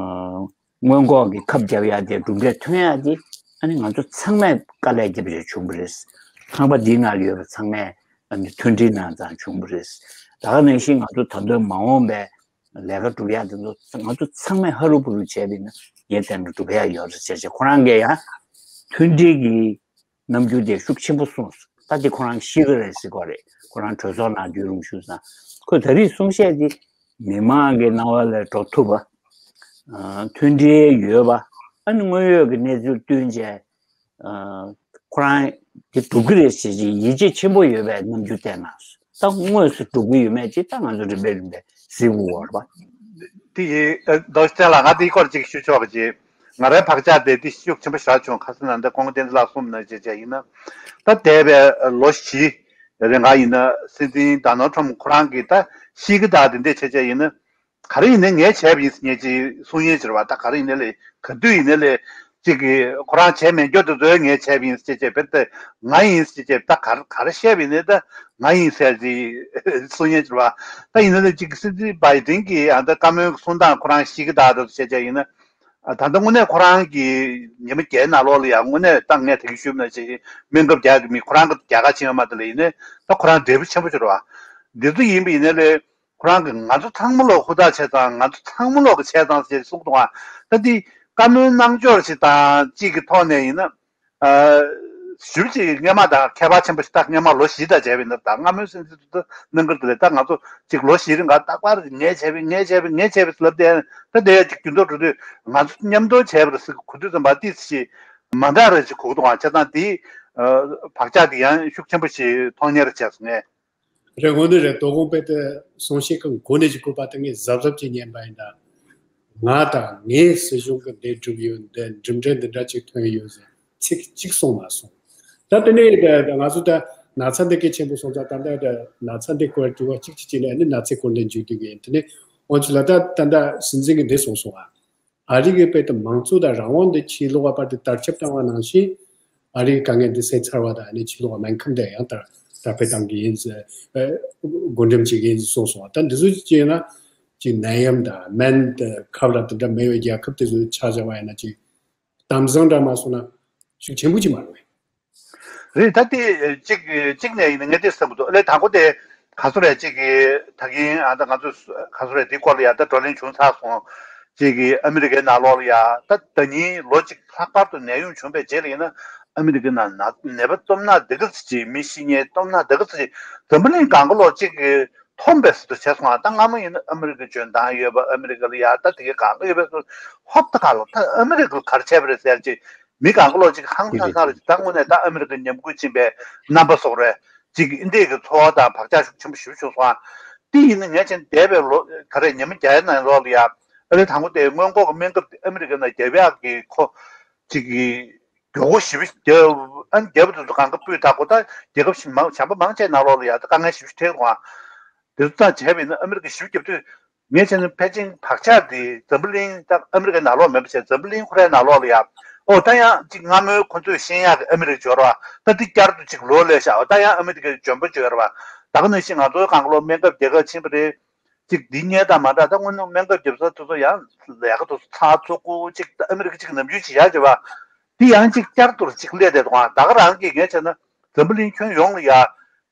སྔོན་འགོག་གི་ཁབ་རྒྱབ་ཡ་དེ་གྲུབ་འབྲས་ཐོན་ཡ་དེ་ཨ་ནི་ང་ཚོ་ཚང་མས་དཀའ་ལས་བརྒྱབ་བྱས་བྱུང་བ་རེད། ཁང་པ་འདིའི་ནང་ལ་ཡོད་པ་ཚང་མས་ཨ་ནི་མཐུན་སྒྲིལ་གནང་ཙང་བྱུང་བ་རེད། ད་ག་ནང་བཞིན་ང་ཚོ་ད་དུང་མ་འོངས་པའི་ལས་ཀ་སྒྲུབ་ཡ་དེ་ཚོ་ང་ཚོ་ཚང་མས་ཧ་རུ་བུ་རུ་བྱས་པ་ཡིན་ན་ངས་བལྟས་ན་འགྲུབ་ཡ་ཡོད་རེད་ཟེར་བྱས། ཁོ་རང་གིས་ཡང་མཐུན་སྒྲིལ་གྱི་རྣམ་འགྱུར་དེ་ཤུགས་ཆེན་པོ་གསུངས་སོང་། ད་དེ་ཁོ་རང་ཤི་གི་རེད་ཟེར་གྱི་ཡོད་རེད། ཁོ་རང་གྲོས་ཚོགས་ནང་བསྡད་རུང་བཞུགས་ཙང་། ཁོས་ད་རེས་གསུང་བཤད་དེ་མི་མང་གི་རྣ་བ་ལ་འགྲོ་ཐུབ་པ། ཨ་མཐུན་སྒྲིལ་ཡོད་པ། ཨ་ནི་དངོས་ཡོད་ཀྱི་གནས་ཚུལ་བསྟུན་བྱས། ཨ་ཁོ་རང་དེ་འགྲུབ་ཀྱི་རེད་ཟེར་གྱི་ཡིད་ཆེས་ཆེན་པོ་ཡོད་པའི་རྣམ་འགྱུར་བསྟན་གནང་སོང་། ད་དངོས་སུ་འགྲུབ་ཀྱི་ཡོད་མེད་ཅིག་ད་ང་ཚོ་རིམ་པས་རིམ་པས་གཟིགས་དགོས་པ་རེད་པ། དེ་ཡིན། ཨ་རྡོ་རྗེ་བཙན་ལགས། ང་དེའི་སྐོར་ཅིག་ཞུ་ཆོག་པ་ཅིག་ང་རའི་བག་ཆགས་དེ་དེ་ཤུགས་ཆེན་པོ་ཞེ་དྲག་བྱུང་། ཁ་སང་ནང་དེ་སྐུ་ངོ་བསྟན་འཛིན་ལགས་གསུངས་ནང་བྱས་བྱས་ཡིན་ན། ད་འདས་པའི་ལོ་བཞི་རིང་ག་ཡིན་ན་སྲིད་འཛིན་ཌོ་ནལ་ཊམ་ཁོ་རང་གིས་ད་ཤི་གི་ད་དེ་འདྲས་བྱས་བྱས་ཡིན་ན། ག་རེ་ཡིན་ནའི་ངས་བྱས་པ་ཡིན་ཟེར་ངས་ཅིག་གསུང་ཡས་ཅིག་རེད་པ། ད་ག་རེ་ཡིན་ནའི་ལས་ག་དུས་ཡིན་ནའི་ལས་ཅིག་གིས་ཁོ་རང་བྱས་མེད་རྒྱུ་དེ་ཚོ་ངས་བྱས་པ་ཡིན་ཟེར་བྱས་བྱས། དཔེར་ན་ང་ཡིན་ཟེར་བྱས་བྱས། ད་ག་རེ་ག་རེ་བཤད་པ་ཡིན་ནའི་ད་ང་ཡིན་ཟེར་ཅིག་གསུང་ཡས་ཅིག་རེད་པ། ད་ཡིན་ནའི་ལས་ཅིག་སྲིད་འཛིན་བྷའི་ཌེན་གྱིས་ཨ་ད་བཀའ་མོལ་གསུང་སྟངས་ཁོ་རང་ཤི་གི་ད་དེ་ཚོ་བྱས་བྱས་ཡིན་ན། ཨ་ད་ལྟ་དངོས་གནས་ཁོ་རང་གིས་ཉི་མ་བརྒྱད་ནང་ལོགས་ལ་ཡང་དངོས་གནས་ད་ངས་དེ་གི་ཞུས་པ་ནང་བཞིན་སྨན་ཁབ་རྒྱག་གི་མེད། ཁོ་རང་གི་རྒྱལ་ཁ་ཅིག་ཡོད་མ་དེ་ལ་ཡིན་ནའི་ད་ཁོ་རང་འབྲས་བུ་ཆེན་པོ་ཅིག་རེད་པ། འདི་ཚོ་ཡིན་པ་ཡིན་ནའི་ལས། ཁོ་རང་གིས་ང་ཚོ་ཚང་མ་ལོག་ཧུར་ཐག་བྱས་ཙང་། ང་ཚོ་ཚང་མ་ལོག་གིས་བྱས་ཙང་ཟེར་གསུངས་འདུག་ཨ། ད་འདི་བཀའ་མོལ་གནང་ཕྱོགས་ཅིག་དང་ཅིག་གི་ཐོག་ནས་ཡིན་ན། ཨ་ཞེ་པོ་ཅིག་སྔོན་མ་དང་ཁྱད་པར་ཆེན་པོ་ཞིག་ད་སྔོན་མ་ལོ་བཞི་ད་བྱས་པ་ཡིན་ན། ད་སྔ་མོའི་སྲིད་འཛིན་ཚོ་གནང་གི་འདུག་ལས། ད་ང་ཚོ་ཅིག་ལོ་བཞི་རིང་ག་རྟག་པར་ངས་བྱས་པ་ཡིན། ངས་བྱས་པ་ཡིན། ངས་བྱས་པ་ཡིན་ལབ་བསྡད། ད་དེ་ཡང་ཅིག་འགྱུར་ལྡོག་འགྲོ་དུས་ང་ཚོ་མཉམ་དུ་བྱས་པ་རེད་ཟེར་གོ་དུས་ཙམ་པ་ཏོག་ཙམ་ཞིག་མ་འདྲ་རེ་ཅིག་གོ་གི་འདུག་ཨ། བྱས་ཙང་དེའི་ཨ་བག་ཆགས་དེ་ཡང་ཤུགས་ཆེན་པོ་ཞིག་མཐོང་ཉེར་བྱས་སོང་ངས། རེད། འོ་འདི་རེད། དོ་དགོང་དཔེ་དེ་གསུང་བཤད་ཀྱི་འགོ་ནས་ཀྱི་བཀོད་པ་དེ་ངས་གཟབ་གཟབ་ཅིག་ཉན་པ་ཡིན་ད། ང་དང་ངའི་སྲིད་གཞུང་གི་འདི་སྒྲུབ་ཡོད། འདི་གྲུབ་འབྲས་འདི་འདྲ་ཅིག་ཐོན་ཡོད་ཟེར་ཚིག་གཅིག་གསུངས་མ་སོང་། ད་དེ་ནས་ད་ང་ཚོ་ད་ན་ཚ་འདི་གལ་ཆེན་པོ་སོང་ཙང་། ད་ད་ད་ན་ཚ་འདི་སྐོར་དྲི་བ་གཅིག་གཅིག་བྱས་ནས་ཨ་ནི་ན་ཚའི་སྐོར་ནས་མཇུག་བསྡུ་གི་ཡིན། དེ་ནས་འོན་ཚུལ་ལ་ད་ད་ད་སྲིད་འཛིན་གྱིས་འདི་གསུངས་སོང་ཨ། ཨ་རི་གི་དཔེ་དེ་མང་གཙོ་དང་རང་དབང་དེ་ཕྱིར་ལོག་པ་བར་དུ་དར་ཁྱབ་བཏང་བ་ནང་བཞིན། ཨ་རིའི་དཀའ་ངལ་འདི་སེལ་ཚར་བ་དང་ཨ་ནི་ཕྱིར་ལོག་སྨན་ཁབ་དེ་ཡང་དར་དར་སྤེལ་གཏང་གི་ཡིན་ཟེར། ཨ། བགོ་འགྲེམས་བྱེད་ཀྱི་ཡིན་ཟེར་གསུངས་སོང་བ། ད་འདི་ཚོ་བྱས་ན་ཅིག་ནད་ཡམས་དང་སྨན་དེ་ཁབ་ར་དེ་འདྲ་མེད་པའི་རྒྱལ་ཁབ་དེ་ཚོ་ཆ་བཞག་པ་ཡིན་ན། ཅིག་དམ་བཟང་འདྲ་མ་སོང་ན་ཤུགས་ཆེན་པོ་ཅིག་མ་རེད། རེད། ད་དེ་གཅིག་གཅིག་ནས་ཡིན་ན་ངས་དེ་བསམ་གྱི་འདུག་ཨ་ལས་དང་པོ་དེ་ག་ཚོད་རེད། གཅིག་གི་ད་གིན་ཨ་ད་ང་ཚོས་ག་ཚོད་རེད། དེ་སྐོར་ལ་ཡ་ད་བགྲོ་གླེང་བྱུང་ཚར་སོང་། གཅིག་གི་ཨ་མི་རི་ཀའི་ནང་ལོགས་ལ་ཡ་ད་ཟླ་ཉིན་ལོ་གཅིག་ལྷག་པར་དུ་ནད་ཡམས་བྱུང་བའི་རྗེས་ལ་ཡིན་ན་ཨ་མི་རི་ཀའི་ནང་ན་ནད་པ་སྟོབས་ན་སྡུག་ག་ཚོད་ཅིག་མི་ཤི་རྐྱེན་སྟོབས་ན་སྡུག་ག་ཚོད་ཅིག་འཛམ་བུ་གླིང་གང་ག་ལོག་གཅིག་གི་མཐོང་བས་སུ་བྱས་སོང་ང་། ད་སྔ་མོ་ཡིན་ན་ཨ་མི་རི་ཀའི་འཇོན་ཐང་ཡོད་པ། ཨ་མི་རི་ཀ་ལ་ཡ་ད་དེ་གའི་གང་ག་ཡོད་པས་སུ། ཧོབ་ད་ག་ལ་ད་ཨ་མི་རི་ཀ་ལ་ག་རེ་བྱས་པ་རེད་ཟེར་ཅིག་མི་གང་ག་ལོག་ཅིག་ཧང་སངས་སངས་རེད། ད་དངོས་གནས་ད་ཨ་མི་རི་ཀ་ཉམས་རྒུད་ཕྱིན་པའི་རྣམ་པ་བཟོ་འདྲ་ཅིག་འདི་གི་ཚོར་བ་དང་བག་ཆགས་ཤུགས་ཆེན་པོ་ཞེ་པོ་བྱུང་སོང་ང་། དེ་ཡིན་ན་ངས་ཅིག་འདས་པའི་ལོ་ག་རེ་ཉི་མ་བརྒྱ་ནང་ལོགས་ལ་ཡ་ཨ་རི་དང་པོ་དེ་སྔོན་འགོག་གི་སྨན་ཁབ་དེ་ཨ་མི་རི་ཀ་ནང་རྒྱབ་ཡག་གི་ཁོ་ཅིག་གི་མགྱོགས་པོ་ཞེ་པོ་རྒྱབ་ཨ་རྒྱབ་དེ་ཚོ་གང་ག་སྤུས་དག་པོ། ད་རྒྱལ་ཁབ་ཞིག་མང་གཞན་པ་མང་ཆེ་ནང་ལོགས་ལ་ཡ་ད་དཀའ་ངལ་ཞེ་པོ་འཕྲད་སོང་ང་། དེ་ཚོ་ཙང་བྱས་པ་ཡིན་ན་ཨ་མི་རི་ཀ་ཞེ་པོ་རྒྱབ་དུས། ངས་བྱས་ན་ཕལ་ཆེར་བག་ཆགས་འདི་འཛམ་བུ་གླིང་ད་ཨ་མི་རི་ཀའི་ནང་ལོགས་མིན་པ་བྱས། འཛམ་བུ་གླིང་ཁོ་རའི་ནང་ལོགས་ལ་ཡ། ཨོ་ད་ཡང་ཅིག་སྔ་མོའི་ཁོ་ཚོས་ཤེས་ཡག་གི་ཨ་མི་རི་ཀ་འབྱོར་བ། ད་འདི་བསྐྱར་དུ་ཅིག་ལོག་སླེབས་ཤག་ཨོ་ད་ཡང་ཨ་མི་རི་ཀའི་འཇོན་པོ་འབྱོར་བ། ད་ག་ནང་བཞིན་ང་ཚོའི་སྒང་ག་ལོག་སྨན་ཁབ་རྒྱལ་ཁབ་ཕྱིན་པ་རེད། ཅིག་འདི་སྔོན་དང་མ་འདྲ། ད་དངོས་གནས་སྨན་ཁབ་རྒྱབ་ས་དེ་ཚོ་ཡང་ལས་ཀ་དེ་ཚོ་ཚགས་ཚུད་པོ་ཅིག་ད་ཨ་མི་རི་ཀ་ཅིག་ནམ་རྒྱུན་ཅིག་ཡག་བྱས་པ། འདི་ཡང་ཅིག་བསྐྱར་དུ་ཅིག་སླེབས་བསྡད་འདུག་ཨ། ད་ག་རང་གིས་ངས་བྱས་ན་འཛམ་བུ་གླིང་ཁྱོན་ཡོངས་ལ་ཡ་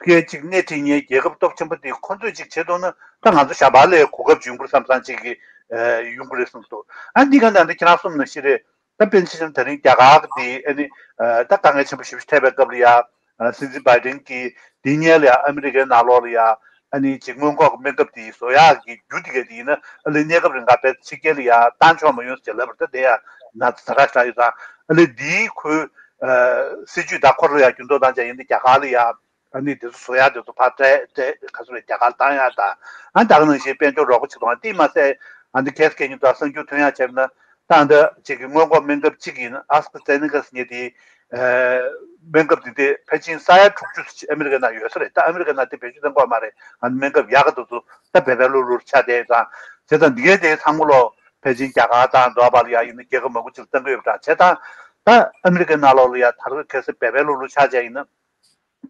ཕར་ཅིག་སྣེ་ཁྲིད་མཁན་རྒྱལ་ཁབ་སྟོབས་ཆེན་པོ་དེ་ཁོ་ཚོས་ཅིག་བྱེད་ཐུབ་ན་ད་ང་ཚོ་གཞན་པ་ལས་གོ་སྐབས་ཡོང་གི་རེད་བསམ་བསམ་ཅིག་གི་ཡོང་གི་རེད་བསམ་འདུག་ཨ་འདི་ག་ད་འདི་ཁྱེད་རང་གསུངས་ནང་བཞིན་རེད། ད་དཔེར་ན་ཆ་བཞག་ན་ད་རིང་རྒྱ་གར་གྱི་དེ་ཨ་ནི་ད་དཀའ་ངལ་ཆེན་པོ་ཞེ་པོ་ཞིག་འཕྲད་པའི་སྐབས་ལ་ཡ། སྲིད་འཛིན་བྷའི་ཌེན་གྱིས་འདི་སྔོན་ལ་ཡ་ཨ་མི་རི་ཀའི་ནང་ལོགས་ལ་ཡ་ཨ་ནི་ཅིག་སྔོན་འགོག་གི་སྨན་ཁབ་དེ་བཟོ་ཡག་གི་རྒྱུ་དེ་ག་དེ་ཡིན་ན་ཨ་ལས་གནས་སྐབས་རིང་ག་བས་ཕྱི་རྒྱལ་ལ་ཡ་བཏང་ཆོག་མ་ཡོང་ཟེར་ལབ་པ་རེད། ད་དེ་ཡ་ན་ཚ་ད་ག་ཞིག་ཡོད་ཙང་ཨ་ལས་འདིའི་ཁོའི་སྲིད་ཇུས་ད་ཁོ་རང་ལ་ཡ་འགྱུར་ལྡོག་བཏང་ཆ་ཡིན་ན་རྒྱ་གར་ལ་ཡ་ཨ་ནི་དེ་ཚོ་བཟོ་ཡག་དེ་ཚོ་ཕར་སྤྲད་སྤྲད་ག་ཚོད་རེད། རྒྱ་གར་ལ་བཏང་ཡག་དང་ཨ་ད་ག་ནང་བཞིན་དཔལ་འབྱོར་རོགས་པ་བྱེད་དང་དེ་མ་ཟད་ཨ་འདི་ཁེ་སི་ཁེ་ཉིན་དང་གསར་འགྱུར་ཐོན་ཡག་བྱས་ན། ད་ལྟ་ཅིག་གི་སྔོན་འགོག་སྨན་ཁབ་གཅིག་ཡིན་ཨ་སི་ཀ་ཛེ་ནི་ཀ་ཟེར་མཁན་དེ། སྨན་ཁབ་དེ་དེ་ཕལ་ཆེར་ས་ཡ་དྲུག་ཅུ་ཨ་མི་རི་ཀའི་ནང་ཡོད་ས་རེད། ད་ཨ་མི་རི་ཀའི་ནང་དེ་བེད་སྤྱོད་གཏོང་གི་ཡོད་མ་རེད། ཨ་ནི་སྨན་ཁབ་ཡག་ག་དེ་ཚོ་ད་བེ་བེ་ལུ་ལུར་ཆགས་བསྡད་ཙང་། བྱས་ཙང་འདི་གའི་དེ་ཚང་མ་ལོ་ཕལ་ཆེར་རྒྱ་གར་དང་འདོགས་པ་ལ་ཡ་ཡིན་ན་རྒྱལ་ཁབ་མང་པོ་ཅིག་ལ་གཏང་གི་ཡོད་པ་འདྲ། བྱས་ཙང་ད་ཨ་མི་རི་ཀའི་ནང་ལོགས་ལ་ཡ་ད་རེས་ཁ་སང་བེ་བེ་ལུ་ལུ་ཆགས་བྱས་ཡིན་ན།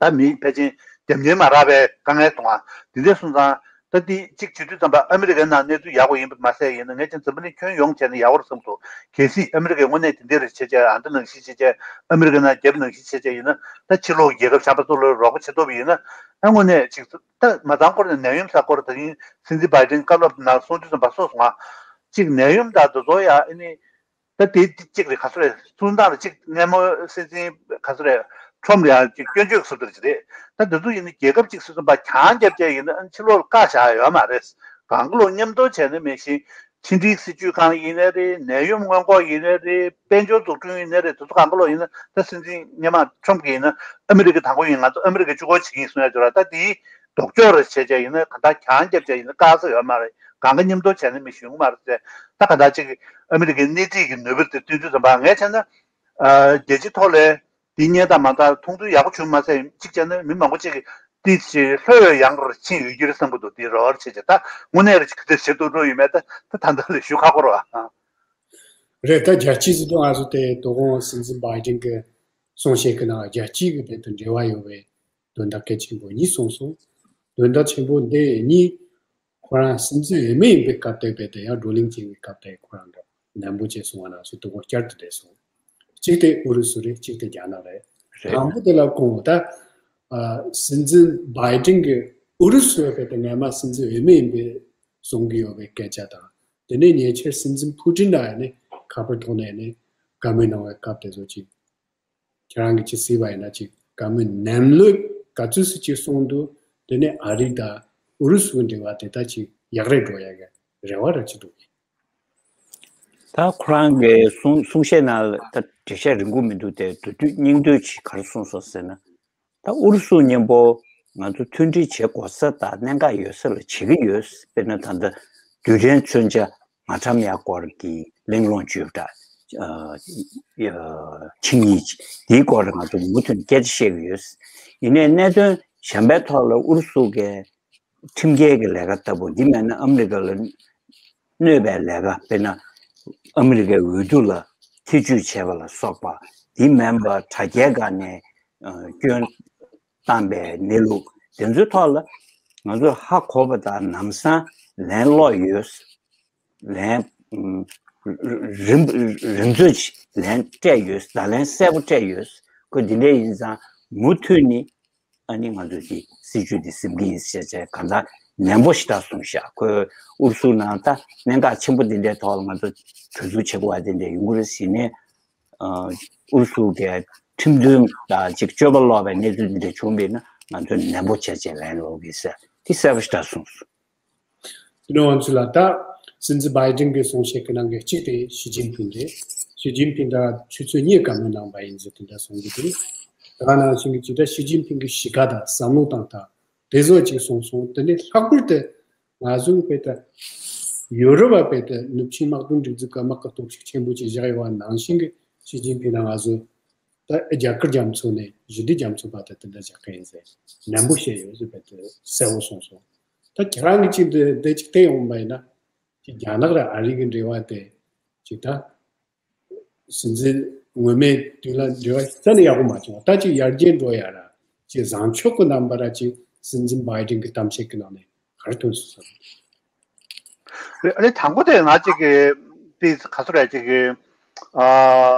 ད་མི་ཕལ་ཆེར་རྒྱབ་གཉེར་མ་རག་པའི་དཀའ་ངལ་སོང་ང་། དེ་འདྲ་སོང་ཙང་ད་འདི་གཅིག་བྱེད་དུས་ཙམ་པ་ཨ་མི་རི་ཀའི་ནང་གནས་ཚུལ་ཡག་པོ་ཡིན་པ་མ་ཟད་ཡིན་ན་ངས་ཀྱང་འཛམ་བུ་གླིང་ཁྱོན་ཡོངས་བྱས་ན་ཡག་པོ་རེད་བསམ་འདུག་གལ་སྲིད་ཨ་མི་རི་ཀས་དངོས་གནས་དེ་འདྲ་རེ་བྱས་བྱས་ཨ་འདྲ་ནང་བཞིན་བྱས་བྱས་ཨ་མི་རི་ཀའི་ནང་རྒྱབ་ནང་བཞིན་བྱས་བྱས་ཡིན་ན་ད་ཕྱི་ལོགས་རྒྱལ་ཁབ་གཞན་པ་ཚོ་ལ་རོགས་པ་བྱེད་ཐུབ་པ་ཡིན་ན་ཨ་དངོས་གནས་ཅིག་ད་མ་ཚང་སྐོར་ནས་ནད་ཡམས་ས་སྐོར་ད་རིང་སྲིད་འཛིན་བྷའི་ཌེན་བཀའ་སློབ་ནང་གསུངས་དུས་ཙམ་པ་སོ་སོ་ང་ཅིག་ནད་ཡམས་དང་དེ་ཚོ་ཡ་ཨ་ནི། ད་དེ་གཅིག་རེད། ག་ཚོད་རེད། གསུང་སྟངས་ལ་གཅིག་སྔ་མོ་སྲིད་འཛིན་ག་ཚོད་རེད། ཁྲོམ་ལ་ཡང་གཅིག་སྐྱོན་བརྗོད་ཟེར་བསྡད་ཀྱི་རེད། ད་དེ་ཚོ་ཡིན་ན་རྒྱལ་ཁབ་གཅིག་སོ་སོ་བ་གྱང་རྒྱབ་བྱས་ཡིན་ན་ཕྱི་ལོགས་ལ་བཀག་བཞག་ཡོད་མ་རེད། གང་ག་ལོག་མཉམ་དུ་བྱས་ན་མེད་བཞིན་ཕྱི་འབྲེལ་སྲིད་ཇུས་ཁང་ཡིན་ནའི་རེད། ནད་ཡམས་སྔོན་འགོག་ཡིན་ནའི་རེད། དཔལ་འབྱོར་འཛུགས་སྐྲུན་ཡིན་ནའི་རེད། དེ་ཚོ་གང་ག་ལོག་ཡིན་ན་ད་སྲིད་འཛིན་སྔོན་མ་ཁྲོམ་གྱིས་ཡིན་ན་ཨ་མི་རི་ཀའི་དང་པོ་ཡིན། ང་ཚོ་ཨ་མི་རི་ཀའི་གཅིག་པོ་བྱེད་ཀྱི་ཡིན་གསུང་ཡ་ཅིག་ཡོད་ར། ད་དེའི་ལྡོག་ཕྱོགས་རེ་བྱས་བྱས་ཡིན་ན་གང་ལྟར་གྱང་རྒྱབ་བྱས་ཡིན་ན་བཀག་ས་ཡོད་མ་རེད། གང་ག་མཉམ་དུ་བྱས་ན་མི་ཞུ་གི་མ་རེད་ཟེར། ད་གང་ལྟར་ཅིག་ཨ་མི་རི་ཀའི་སྣེ་ཁྲིད་ཀྱི་ནུས་པ་དེ་སྟོན་དུས་ཙམ་པ་ངས་བྱས་ན། ཨ། རྒྱལ་སྤྱིའི་ཐོག་ལ་འདི་སྔོན་དང་མ་མཐའ་མཐོང་ཚུལ་ཡག་པོ་བྱུང་མ་ཟད་གཅིག་བྱས་ན་མི་མང་པོ་ཅིག་གིས་ཏིས་ལྷོད་ཡངས་པར་ཕྱིན་ཡོད་ཀྱི་རེད་བསམ་གྱི་འདུག་དེ་རེ་བ་བྱས་བྱས་ད་དངོས་གནས་རེ་ཅིག་དེ་བྱེད་ཐུབ་འགྲོ་ཡོད་མེད་ད་ད་ད་ལྟ་ལས་ཞུ་ཁག་པོ་རེད་བ། རེད། ད་རྒྱལ་སྤྱིའི་སྲིད་དོན་ང་ཚོ་དེ་དོ་དགོང་སྲིད་འཛིན་བྷའི་ཌེན་གྱི་གསུང་བཤད་ཀྱི་ནང་རྒྱལ་སྤྱིའི་གི་བོད་དང་འབྲེལ་བ་ཡོད་པའི་དོན་དག་གལ་ཆེན་པོ་གཉིས་གསུངས་སོང་། དོན་དག་ཆེན་པོ་འདི་གཉིས་ཁོ་རང་སྲིད་འཛིན་འོས་མི་ཡིན་པའི་སྐབས་དེ་བས་དེ་ཡང་བགྲོ་གླེང་བྱེད་པའི་སྐབས་དེ་ཁོ་རང་འདྲ་ནན་པོ་བྱས་སོང་བ་ན་སྲིད་དོན་བསྐྱར་དུ་བསྡད་སོང་། གཅིག་དེ་ཨུ་རུ་སུ་རེད། གཅིག་དེ་རྒྱ་ནག་རེད། རེད། དང་པོ་དེ་ལ་དགོངས་པ་ད། ཨ། སྲིད་འཛིན་བྷའི་ཌེན་གྱིས་ཨུ་རུ་སུའི་བས་དེ་སྔ་མ་སྲིད་འཛིན་འོས་མི་ཡིན་པའི་གསུང་གི་ཡོད་པའི་སྐད་ཆ་དང་། དེ་ནས་ཉེ་ཆར་སྲིད་འཛིན་ཕུ་ཏིན་དང་ཡང་ནི་ཁ་པར་ཐོག་ནས་ནི་བཀའ་མོལ་གནང་བའི་སྐབས་དེ་ཚོ་ཅིག་ཁྱེད་རང་གིས་ཅིག་གཟིགས་པ་ཡིན་ན་ཅིག་བཀའ་མོལ་ནང་ལོགས་ག་ཚོད་ཙམ་ཅིག་གསུངས་འདུག་དེ་ནས་ཨ་རི་དང་ཨུ་རུ་སུའི་འབྲེལ་བ་དེ་ད་ཅིག་ཡག་རུ་འགྲོ་ཡག་གི་རེ་བ་ར་ཅིག་འདུག་ད་ཁོ་རང་གི་གསུང་གསུང་བཤད་ནང་ལ་ད་འགྲེལ་བཤད་རིང་པོ་མི་འདུག་དེ་མདོར་བསྡུས་སྙིང་བསྡུས་ཅིག་ག་རེ་གསུངས་སོང་ཟེར་ན། ད་ཨུ་རུ་སུ་མཉམ་པོ་ང་ཚོ་མཐུན་སྒྲིལ་བྱེད་དགོས་ས་དང་གནད་འགག་ཡོད་ས་ལ་བྱེད་ཀྱི་ཡོད། དཔེར་ན་ད་ལྟ་རྡུལ་ཕྲན་མཚོན་ཆ་ མ་ཁྲམ་ཡ་སྐོར་གྱི་གླེང་སློང་བརྗོད་པ་འདྲ། ཆིངས་ཡིག་དེའི་སྐོར་ལ་ང་ཚོ་མུ་མཐུད་ནས་སྐད་ཆ་བཤད་ཀྱི་ཡོད། ཡིན་ནའི་གནད་དོན་གཞན་པའི་ཐོག་ལ་ཨུ་རུ་སུ་གའི་ཁྲིམས་འགལ་གྱི་ལས་ཀ་ལྟ་བུ་འདི་མེད་ན་ཨ་མི་རི་ཀ་ལ་གནོད་པའི་ལས་ཀ། དཔེར་ན་ཨ་མི་རི་ཀའི་འོས་བསྡུ་ལ་ཐེ་ཇུས་བྱས་པ་ལ་སོགས་པ་འདི་མིན་པ་དྲ་རྒྱའི་སྒང་ནས་སྐྱོན་བཏང་པའི་གནས་ལུགས་དེ་ཚོའི་ཐོག་ལ་ང་ཚོས་ཧ་གོ་བ་དང་ལམ་སང་ལན་སློག་ཡོད། ལན་རིམ་རིམ་བརྩོད་ཀྱིས་ལན་སྤྲད་ཡོད། བརྡ་ལན་གསལ་པོ་སྤྲད་ཡོད། ཁོ་འདི་འདྲ་ཡིན་ཙང་མུ་མཐུད་ནས་ཨ་ནི་ང་ཚོས་ཀྱི་སྲིད་ཇུས་འདི་ཟིན་གྱི་ཡིན་ཟེར་བྱས་གང་ལྟར་ནན་པོ་ཞེ་དྲག་གསུངས་ཤག་ཁོས་ཨུ་རུ་སུ་ནང་ད་གནད་འགག་ཆེན་པོ་འདི་འདྲའི་ཐོག་ལ་ང་ཚོ་གྲོས་བསྡུར་བྱེད་དགོས་པ་འདི་འདྲ་ཡོང་གི་རེད་ཟེར་ནས། ཨུ་རུ་སུ་གའི་ཁྲིམས་མཐུན་དང་ཅིག་སྤྱོད་པ་ལོག་པའི་གནས་ཚུལ་འདི་འདྲ་བྱུང་བས་ན་ང་ཚོས་ནན་པོ་བྱས་བྱས་ལན་སློག་གི་ཟེར་དེ་གསལ་པོ་ཞེ་དྲག་གསུངས་སོང་། དེ་ནས་ང་ཚོ་ལ་ད་སྲིད་འཛིན་བྷའི་ཏིན་གྱིས་གསུང་བཤད་ཀྱི་ནང་གི་གཅིག་དེ་ཞི་ཅིན་ཕིང་རེད། ཞི་ཅིན་ཕིང་ད་ཆུ་ཚོད་གཉིས་བཀའ་མོལ་གནང་པ་ཡིན་ཟེར་དེ་འདྲ་གསུང་གི་འདུག་ད་ནང་བཞིན་གྱི་ཇི་ལྟར་ཞི་ཅིན་ཕིང་གི་གཤིས་ཀ་དང་བསམ་བློ་དང་ད་དེ་ཚོ་ཅིག་གསུངས་སོང་། དེ་ནས་ལྷག་པར་དུ་ང་ཚོའི་དཔེ་ད་ཡོ་རོབ་པ་དཔེ་ད་ནུབ་ཆིངས་དམག་དོན་སྒྲིག་འཛུགས་ཀྱི་དམག་གི་སྟོབས་ཤུགས་ཆེན་པོ་ཅིག་བཞག་ཡོད་པ་ནང་བཞིན་གྱི་ཞི་ཅིན་ཕིང་ལ་ང་ཚོ་ད་རྒྱ་གར་རྒྱ་མཚོ་ནས་ཞི་བདེ་རྒྱ་མཚོ་བར་དུ་དེ་འདྲ་བཞག་གི་ཡིན་ཟེར་ནན་པོ་བཤད་ཡོད་ཟེར་བས་དེ་གསལ་པོ་གསུངས་སོང་། ད་ཁྱེད་རང་གིས་ཅིག་འདི་འདི་ཅིག་བལྟས་ཡོང་བ་ཡིན་ན་ཅིག་རྒྱ་ནག་ར་ཨ་རི་གི་འབྲེལ་བ་དེ་ཅིག་ད་སྲིད་འཛིན་སྔོན་མའི་དུས་ལ་འབྲེལ་བ་གཏན་ནས་ཡག་པོ་མ་བྱུང་བ་ད་ཅིག་ཡར་རྒྱས་འགྲོ་ཡ་ར་ཅིག་བཟང་ཕྱོགས་ཀྱི་རྣམ་པ་ར་ཅིག་སྲིད་འཛིན་བྷའི་ཏིན་གྱི་གཏམ་བཤད་ཀྱི་ནང་ནས་ག་རེ་ཐོན་སོང་ཟེར། ཨ་ནི་དང་པོ་དེ་ང་ཅིག་གི་དེ་ག་ཚོད་རེད་ཅིག་གི་ཨ་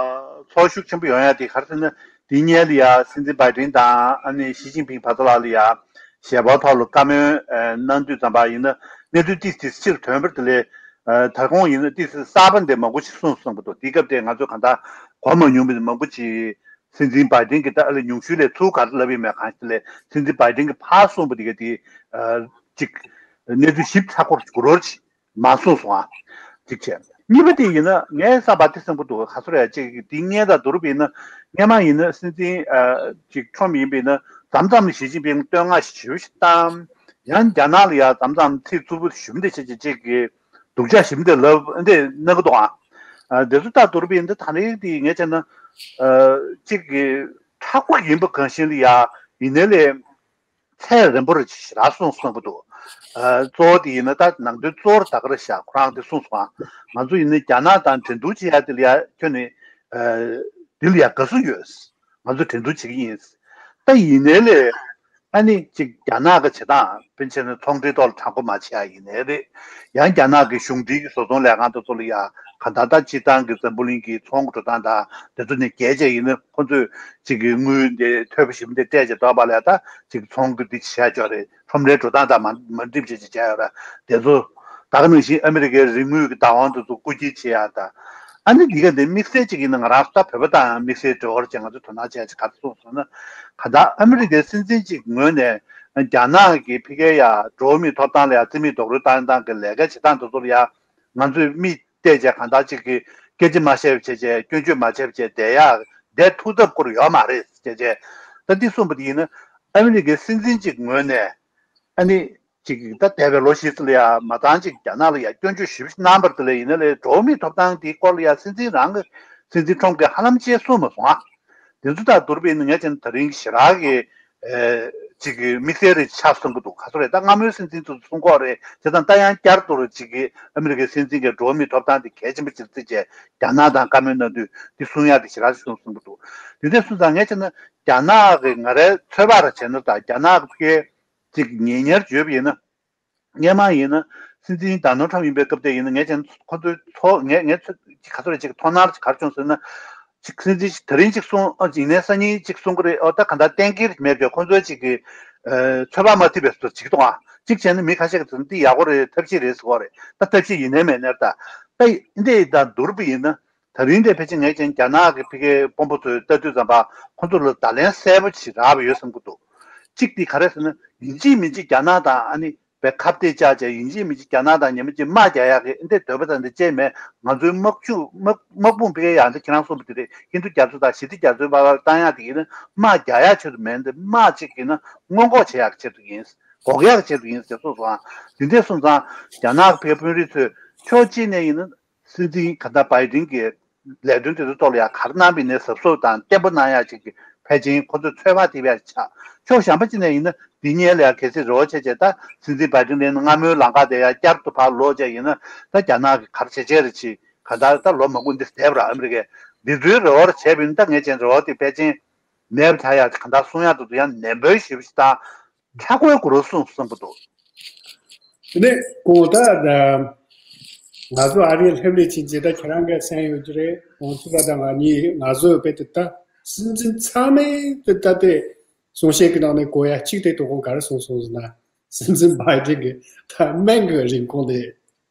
ཚོར་ཤུགས་ཆེན་པོ་ཡོང་ཡ་དེ་ག་རེ་ཟེར་ན་དེ་སྔོན་ལ་ཡ་སྲིད་འཛིན་བྷའི་ཏིན་དང་ཨ་ནི་ཞི་ཅིན་ཕིང་བར་དུ་ལ་ལ་ཡ་ཞལ་པར་ཐོག་ལ་བཀའ་མོལ་གནང་དུས་ཙམ་པ་ཡིན་ན་གནས་ཚུལ་ཏིས་ཏིས་ཕྱིར་ཐོན་པར་དེ་ལས་ད་དགོང་ཡིན་ན་ཏིས་གསར་པ་འདི་མང་པོ་ཞིག་གསུངས་སོང་གི་འདུག་དེ་སྐབས་དེ་ང་ཚོས་གང་ལྟར་གོ་མ་མྱོང་བའི་མང་པོ་ཅིག་སྲིད་འཛིན་བྷའི་ཏིན་གྱིས་ད་ཨ་ལས་ཉུང་ཤོས་ལས་ཚུར་ག་རེ་ལབ་ཡིན་མེད་གང་ཞིག་ལས་སྲིད་འཛིན་བྷའི་ཏིན་གྱིས་ཕར་གསུངས་པ་དེ་ག་དེ་ཅིག་གནས་ཚུལ་ཞིབ་ཚགས་པོ་གུ་རོར་ཅིག་མ་གསུངས་སོང་ཨ། གཅིག་བྱས། གཉིས་པ་དེ་ཡིན་ན་ངའི་བསམ་པ་དེ་བསམ་གྱི་འདུག་ག་ཚོད་རེད་ཅིག་དེ་སྔོན་དང་བསྡུར་བ་ཡིན་ན་སྔོན་མ་ཡིན་ན་སྲིད་འཛིན་ཅིག་ཁྲོམ་ཡིན་པ་ཡིན་ན་མཚམས་མཚམས་ཞི་ཅིན་ཕིང་བསྟོད་བསྔགས་ཞེ་པོ་ཞིག་བཏང་། ཡང་རྒྱ་ནག་ལ་ཡང་མཚམས་མཚམས་ཚིག་རྩུབ་པོ་ཞུམ་དེ་བྱས་ཅིག་ཅིག་གི་སྡུག་ཅག་ཞིམ་དེ་ལབ་འདི་གནང་གི་འདུག་ཨ། དེ་ཚོ་ལྟར་བསྡུར་བ་ཡིན་ན་ད་རེས་དེ་ངས་བྱས་ན་གཅིག་གི་མཁྲེགས་པོ་ཡིན་པ་གང་ཞིག་ལ་ཡ་ཡིན་ནའི་ལས་ཚད་རན་པོ་རེ་ཞེ་དྲག་གསུངས་གསུངས་པ་འདུག་གཙོ་བོ་དེ་ཡིན་ན་ད་ནང་དོན་གཙོ་བོར་ད་ག་རེ་བཞག་ཁོ་རང་དེ་གསུངས་སོང་ཨ། ང་ཚོ་ཡིན་ན་རྒྱ་ནག་དང་འགྲན་བསྡུར་བྱེད་ཡ་དེ་ལ་ཡ་ཁྱོན་ནས་དེ་ལ་ཡ་དགའ་བསུ་ཡོད། ང་ཚོ་འགྲན་བསྡུར་བྱེད་ཀྱི་ཡིན། ད་ཡིན་ནའི་ལས་ཨ་ནི་གཅིག་རྒྱ་ནག་གི་བྱེད་སྟངས་དཔེར་ན་ཚོང་འབྲེལ་ཐོག་ལ་དྲང་པོ་མ་བྱེད་ཡ་ཡིན་ནའི་རེད། ཡང་རྒྱ་ནག་གི་གཞུང་འབྲེལ་གྱི་བཟོ་ཚོང་ལས་ཁང་དེ་ཚོ་ལ་ཡ་ག་ད་ལྟ་སྤྱིར་བཏང་གི་འཛམ་བུ་གླིང་གི་ཚོང་གི་འགྲོ་སྟངས་དང་དེ་ཚོ་ནས་བརྒལ་བྱས་ཡིན་ན་ཁོ་ཚོས་གཅིག་གི་དངུལ་འདི་ཐོལ་པ་ཞིག་འདི་སྤྲད་བྱས་འདུག་པ་ལ་ཡ་ད་གཅིག་ཚོང་གི་འདི་བྱས་ཆོག་རེད། ཁྲོམ་རའི་འགྲོ་སྟངས་དང་མ་མ་འགྲིག་བྱས་བྱས་བྱས་ཡོད་ར་དེ་ཚོ་ད་ག་ནང་བཞིན་ཨ་མི་རི་ཀའི་རིག་དངོས་ཀྱི་བདག་དབང་དེ་ཚོ་རྐུ་འཁྱེར་བྱེད་ཡ་ད། ཨ་ནི་འདི་ག་འདི་དམིགས་བསལ་གཅིག་ཡིན་ན་ང་རང་ད་བོད་པ་དང་ཡང་དམིགས་བསལ་འབྲེལ་བ་བྱས་ང་ཚོས་དོ་སྣང་བྱས་ཅིག་ག་རེ་གསུངས་སོང་ན། ག་ད་ཨ་མི་རི་ཀའི་སྲིད་འཛིན་གཅིག་ངོས་ནས་རྒྱ་ནག་གི་ཕ་གིའི་ཡ་འགྲོ་བ་མིའི་ཐོབ་ཐང་ལ་ཡ་རྩིས་མེད་རྡོག་རོལ་བཏང་སྟངས་ཀྱི་ལས་ཀ་བྱེད་སྟངས་དེ་ཚོ་ལ་ཡ་ང་ཚོས་མིག་བལྟས་བྱས་གང་ལྟར་གཅིག་གི་སྐད་ཆ་མ་བཤད་པ་བྱས་བྱས་སྐྱོན་བརྗོད་མ་བྱས་པ་བྱས་བསྡད་ཡ་བསྡད་ཐུབ་ཐབས་སྐོར་ཡོད་མ་རེད་བྱས་བྱས། ད་འདི་གསུངས་པ་དེ་ཡིན་ན་ཨ་མི་རི་ཀའི་སྲིད་འཛིན་གཅིག་ངོས་ནས་ཨ་ནི། ཅིག་ད་འདས་པའི་ལོ་བཞི་ཙམ་ལ་ཡ་མ་བཏང་ཅིག་རྒྱ་ནག་ལ་ཡ་སྐྱོན་བརྗོད་ཞེ་པོ་ཅིག་གནང་བར་དེ་ལས་ཡིན་ན་ལས་འགྲོ་བ་མིའི་ཐོབ་ཐང་དེའི་སྐོར་ལ་ཡ་སྲིད་འཛིན་རང་གི་སྲིད་འཛིན་ཁྲོམ་གྱིས་ཧ་ལམ་ཅིག་གསུངས་མ་སོང་ཨ། དེ་ཚོ་དང་བསྡུར་བ་ཡིན་ན་ངས་བྱས་ན་ད་རིང་གི་ཞེ་དྲག་གི་ཅིག་གི་དམིགས་བསལ་རེ་ཆགས་སོང་གི་འདུག་ག་ཚོད་རེད་ད་སྔ་མོའི་སྲིད་འཛིན་ཚོ་གསུང་གི་ཡོད་རེད་བྱས་ཙང་ད་ཡང་བསྐྱར་དུ་རེ་ཅིག་གི་ཨ་མི་རི་ཀའི་སྲིད་འཛིན་གྱིས་འགྲོ་བ་མིའི་ཐོབ་ཐང་དེ་གལ་ཆེན་པོ་ཅིག་བརྩིས་བྱས་རྒྱ་ནག་དང་བཀའ་མོལ་གནང་དུས་དེ་གསུང་ཡག་དེ་ཞེ་དྲག་ཅིག་གསུངས་སོང་གི་འདུག་དེ་འདྲ་སོང་ཙང་ངས་བྱས་ན་རྒྱ་ནག་གི་ང་རའི་ཚོད་དཔག་རེ་བྱས་ན་ད་རྒྱ་ནག་གི་ཕ་གིའི་ཅིག་ཉེ་ཉེར་བརྗོད་པ་ཡིན་ན། སྔོན་མ་ཡིན་ན་སྲིད་འཛིན་ཌོ་ནལ་ཊམ་ཡིན་པའི་སྐབས་དེ་ཡིན་ན་ངས་ཀྱང་ཁོ་ཚོའི་ཚོ་ངས་ངས་ཚོ་ག་ཚོད་རེ་ཅིག་མཐོང་སྣང་ག་རེ་བྱུང་ཟེར་ན། ཅིག་སྲིད་འཛིན་ཞིག་ད་རིང་ཅིག་གསུང་ཨ་ཡིན་ནའི་སང་ཉིན་ཅིག་གསུང་གི་རེད་ཨོ་ད་ག་འདྲ་གཏན་འཁེལ་མེད་ཀྱང་ཁོ་ཚོའི་ཅིག་གི་ཚོད་དཔག་མ་ཐེབས་པའི་བཟོ་ཅིག་གཏོང་ཨ་ཅིག་བྱས་ན་མི་ཁ་ཤས་ཀྱིས་འདི་ཡག་པོ་རེད་ཐབས་ཤེས་རེད་ཟེར་གོ་རེད་ད་ཐབས་ཤེས་ཡིན་ནའི་མེད་ནའི་ད་ད་འདི་དང་བསྡུར་བ་ཡིན་ན། ད་རིང་འདིར་ཕལ་ཆེར་ངས་ཀྱང་རྒྱ་ནག་གི་ཕ་གིའི་དཔོན་པོ་ཚོས་ལྟ་དུས་ཙམ་པ་ཁོ་ཚོ་ལ་བརྡ་ལན་གསལ་པོ་ཞིག་རག་པ་ཡོད་བསམ་གྱི་འདུག་གཅིག་དེ་ག་རེ་ཟེར་ན་ཡིན་གཅིག་མིན་གཅིག་རྒྱ་ནག་དང་ཨ་ནི་བའི་ཁ་གཏད་བཅག་བྱས་ཡིན་གཅིག་མིན་གཅིག་རྒྱ་ནག་དང་ཉི་མ་གཅིག་དམག་རྒྱག་ཡག་གི་འདི་འདོད་པ་དང་འདི་བཅས་མེད་ང་ཚོའི་དམག་ཤུགས་དམག་དམག་དཔུང་ཕ་གིའི་ཡང་འདི་ཁྱེད་རང་གསུངས་པ་དེ་རེད་ཧིན་རྡུ་རྒྱ་མཚོ་དང་ཞི་བདེ་རྒྱ་མཚོའི་བར་ལ་བཏང་ཡག་དེ་ཡིན་ན་དམག་རྒྱག་ཡག་ཆེད་དུ་མེད་འདི་དམག་ཅིག་ཡིན་ན་སྔོན་འགོག་བྱེད་ཡག་ཆེད་དུ་ཡིན། འགོག་ཡག་ཆེད་དུ་ཡིན་ཟེར་གསུངས་སོང་ཨ། དེ་འདྲས་སོང་ཙང་རྒྱ་ནག་གི་ཕེབས་དཔོན་རིགས་ཚོས་ ཕྱོགས་གཅིག་ནས་ཡིན་ན་སྲིད་འཛིན་ག་ད་བྷའི་ཌེན་གྱི་ལས་དོན་དེ་ཚོ་ཐོག་ལ་ཡང་ག་རེ་གནང་པ་ཡིན་ནའི་གཟབ་གཟབ་དང་བརྟན་པོ་གནང་ཡག་ཅིག་གི་ཕལ་ཆེར་ཁོ་ཚོས་ཚོད་དཔག་ཐེབས་ཡག་ཆགས། ཕྱོགས་གཞན་པ་གཅིག་ནས་ཡིན་ན་འདི་སྔོན་ལ་ཡང་གལ་སྲིད་རེ་བ་བྱས་བྱས་ད་སྲིད་འཛིན་བྷའི་ཌེན་ལ་ཡིན་ན་སྔ་མོའི་ལམ་ཁ་དེ་ཡང་བསྐྱར་དུ་ཕར་ལོག་བྱས་ཡིན་ན་ད་རྒྱ་ནག་གིས་ག་རེ་བྱེད་བྱེད་རེད་ཅིག་ག་ད་ད་ལོ་མང་པོ་འདི་བསྡད་པ་ར། ཨ་མི་རི་ཀས་འདི་ཚོའི་རེ་བ་བྱས་པ་ཡིན་ན་ད་ངས་ཅན་རེ་བ་དེ་ཕལ་ཆེར་མེད་པ་ཆགས་ཡག་ག་ད་གསུང་ཡག་འདུག་འདུག་ཡང་ནན་པོའི་ཞིབ་ཞིབ་དང་། ཁ་ཁོའི་གུ་རུ་གསུངས་གསུངས་པ་འདུག་དེ་ནས་ཁོང་ད་ད་ང་ཚོ་ཨ་རིའི་ལྷེབ་ལས་ཕྱིན་རྗེས་ད་ཁྱེད་རང་གི་སེམས་ཡོད་ཀྱི་རེད། ཁོང་ཚོ་ད་ད་ང་གཉིས་ང་ཚོ་དཔེ་དེ་ད་སྲིད་འཛིན་ཚང་མས་དེ་ད་དེ་གསུང་བཤད་ཀྱི་ནང་ནས་གོ་ཡ་གཅིག་དེ་དོ་དགོང་ག་རེ་གསུངས་སོང་ཟེར་ན། སྲིད་འཛིན་བྷའི་ཌེན་གྱི་ད་སྨན་གྱི་རིན་གོང་དེ་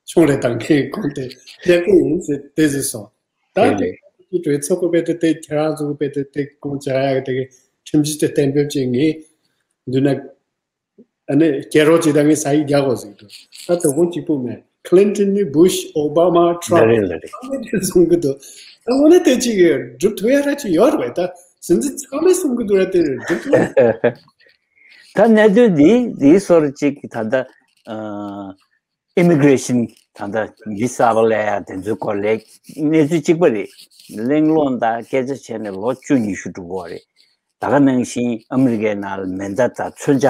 ཆུང་རེ་དང་ཁེ་གོང་དེ་ལེགས་པོ་ཡིན་ཟེར་དེ་ཟེར་སོང་། ད་དེ་གྲོས་ཚོགས་ཀྱི་དཔེ་དེ་དེ་ཁྱེད་རང་ཚོ་གི་དཔེ་དེ་དེ་ཁོང་བྱ་ཡ་གི་དེ་གི་ཁྲིམས་གཞི་དེ་གཏན་འབེབས་བྱེད་ངེས་འདུག་ན། ཨ་ནི་སྐད་རོགས་ཅིག་ད་ངས་ས་ཡིག་རྒྱག་དགོས་ཟེར་གི་འདུག་ད་དོ་དགོང་གཅིག་པུ་མེད། ཁི་ལིན་ཊོན་ནི་བུ་ཤ་ཨོ་བྷ་མ་ཊརམ་ཕ་ཚང་མས་དེ་གསུང་གི་འདུག་ད་དངོས་གནས་དེ་ཅིག་སྒྲུབ་ཐུབ་ཡ་ར་ཅིག་ཡོད་རེད་པས། ད་སྲིད་འཛིན་ཚང་མས་གསུང་གི་འདུག་ར་དེ་སྒྲུབ་ཐུབ་ཡ། ད་གནད་དོན་འདི་འདིའི་སོར་གཅིག་ད་ལྟ་ཨ་ཨི་མི་གྷི་རེ་ཤིན་ད་ལྟ་མི་གསར་པ་སླེབས་ཡ་དེ་ཚོའི་སྐོར་ལ་གནས་ཚུལ་གཅིག་པ་རེད། གླེང་སློང་དང་སྐད་ཆ་བྱས་ནས་ལོ་བཅུ་ཉི་ཤུ་འགྲོ་གི་ཡོད་རེད། ད་ག་ནང་བཞིན་ཨ་མི་རི་ཀའི་ནང་ལ་མེ་མདའ་དང་མཚོན་ཆ་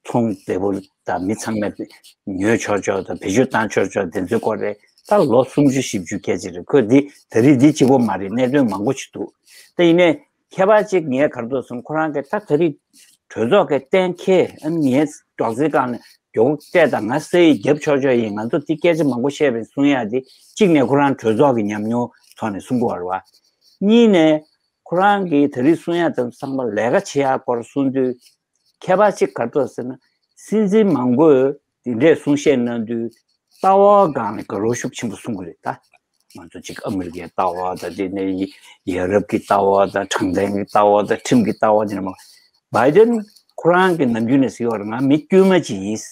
ཚོང་བདེ་པོ་དང་མི་ཚང་མས་ཉོས་ཆོག་ཆོག་དང་བེད་སྤྱོད་བཏང་ཆོག་ཆོག་དེ་ཚོའི་སྐོར་རེད། ད་ལོ་སུམ་ཅུ་བཞི་བཅུ་སྐད་ཆ་རེད། ཁོས་འདི་ད་རེས་འདི་གཅིག་པོ་མ་རེད། གནད་དོན་མང་པོ་ཞིག་འདུག་ད་ཡིན་ནའི་ཁྱད་པར་གཅིག་ངས་ག་རེ་འདུག་ཟེར་ན། ཁོ་རང་གིས་ད་ད་རེས་གྲོས་ཚོགས་ཀྱི་གཏན་འཁེལ་ཨ་ནི་ངའི་སྒྲོག་ཙེའི་སྒང་ནས་མགྱོགས་པོ་སྤྲད་དང་། ང་ས་ཡིག་རྒྱབ་ཆོག་ཆོག་ཡིན། ང་ཚོ་འདི་སྐད་ཆ་མང་པོ་བཤད་པའི་གསུང་ཡ་འདི་གཅིག་ནས་ཁོ་རང་གྲོས་ཚོགས་ཀྱི་ཉམས་མྱོང་ཐོག་ནས་གསུང་གི་ཡོད་རེད་པ། གཉིས་ནས་ཁོ་རང་གིས་ད་རེས་གསུང་ཡ་དེ་ཚང་མ་ལས་ཀ་བྱེད་ཡ་སྐོར་གསུང་དུས། ཁྱད་པར་གཅིག་ག་རེ་འདུག་ཟེར་ན། སྲིད་འཛིན་མང་པོས་འདི་འདྲའི་གསུང་བཤད་གནང་དུས་ལྟ་བ་སྒང་ནས་དགའ་རབ་ཤུགས་ཆེན་པོ་གསུང་གི་རེད། ད་ང་ཚོ་གཅིག་ཨ་མི་རི་ཀའི་ལྟ་བ་དང་། དེ་ནས་ཡ་རབས་ཀྱི་ལྟ་བ་དང་། དྲང་བདེན་གྱི་ལྟ་བ་དང་། ཁྲིམས་ཀྱི་ལྟ་བ་དེ་འདྲ་མང་། བྷའི་ཌེན་ཁོ་རང་གིས་ནམ་རྒྱུན་ནས་ཟེར་བ་རེད། ང་མི་དཀྱུས་མ་ཅིག་ཡིན།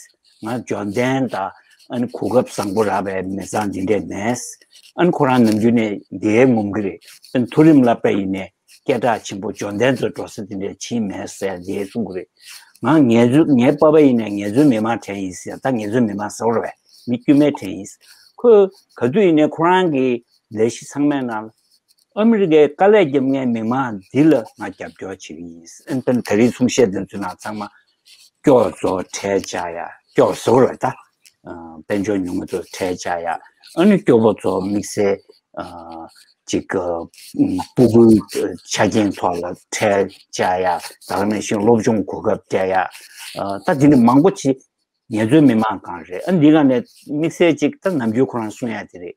ང་འབྱོར་ལྡན་དང་ཨ་ནི་གོ་སྐབས་བཟང་པོ་རག་པའི་མི་ཚང་འདི་འདྲས་མེད། ཨ་ནི་ཁོ་རང་ནམ་རྒྱུན་ནས་འདི་ངོམ་གི་རེད། ཨ་ནི་མཐོ་རིམ་བསླབ་པ་ཡིན་ནའི་སྐད་གྲགས་ཆེན་པོ་འབྱོར་ལྡན་ཚོའི་འགྲོ་ས་དེ་འདྲས་ཕྱིན་མེད་ཟེར་འདི་གསུང་གི་རེད། ང་ངལ་རྩོལ། ངའི་པ་ཕ་ཡིན་ནའི་ངལ་རྩོལ་མི་མང་གྲས་ཡིན་ཟེར། ད་ངལ་རྩོལ་མི་མང་ཟེར་བ་རེད་པས། མི་དཀྱུས་མའི་གྲས་ཡིན། ཁོས་ག་དུས་ཡིན་ནའི་ཁོ་རང་གི་ལས་གཞི་ཚང་མའི་ནང་ལ་ཨ་མི་རི་ཀའི་དཀའ་ལས་རྒྱབ་མཁན་མི་མང་འདི་ལ་ང་རྒྱབ་སྐྱོར་བྱེད་ཀྱི་ཡིན། ཨ་ནི་ད་རེས་གསུང་བཤད་དེ་ཚོའི་ནང་ཚང་མ་སྐྱོ་བོ་ཚོ་ཁྲལ་བཅག་ཡ། སྐྱོ་བོ་ཟེར་བ་རེད་ད། ཨ་དཔལ་འབྱོར་ཉུང་ངུ་ཚོ་ཁྲལ་བཅག་ཡ། ཨ་ནི་སྐྱོ་པོ་ཚོ་དམིགས་བསལ་ཨ་ཅིག་ཨ་སྤུ་གུའི་ཆ་རྐྱེན་ཐོག་ལ་ཁྲལ་བཅག་ཡ། ད་ག་ནང་བཞིན་སློབ་སྦྱོང་གོ་སྐབས་སྤྲད་ཡ། ཨ་ད་འདི་ནི་མང་པོ་ཅིག་ངལ་རྩོལ་མི་མང་སྒང་རེད། ཨ་འདི་ག་ནས་དམིགས་བསལ་ཅིག་ད་ནམ་རྒྱུན་ཁོ་རང་གསུང་ཡ་དེ་རེད།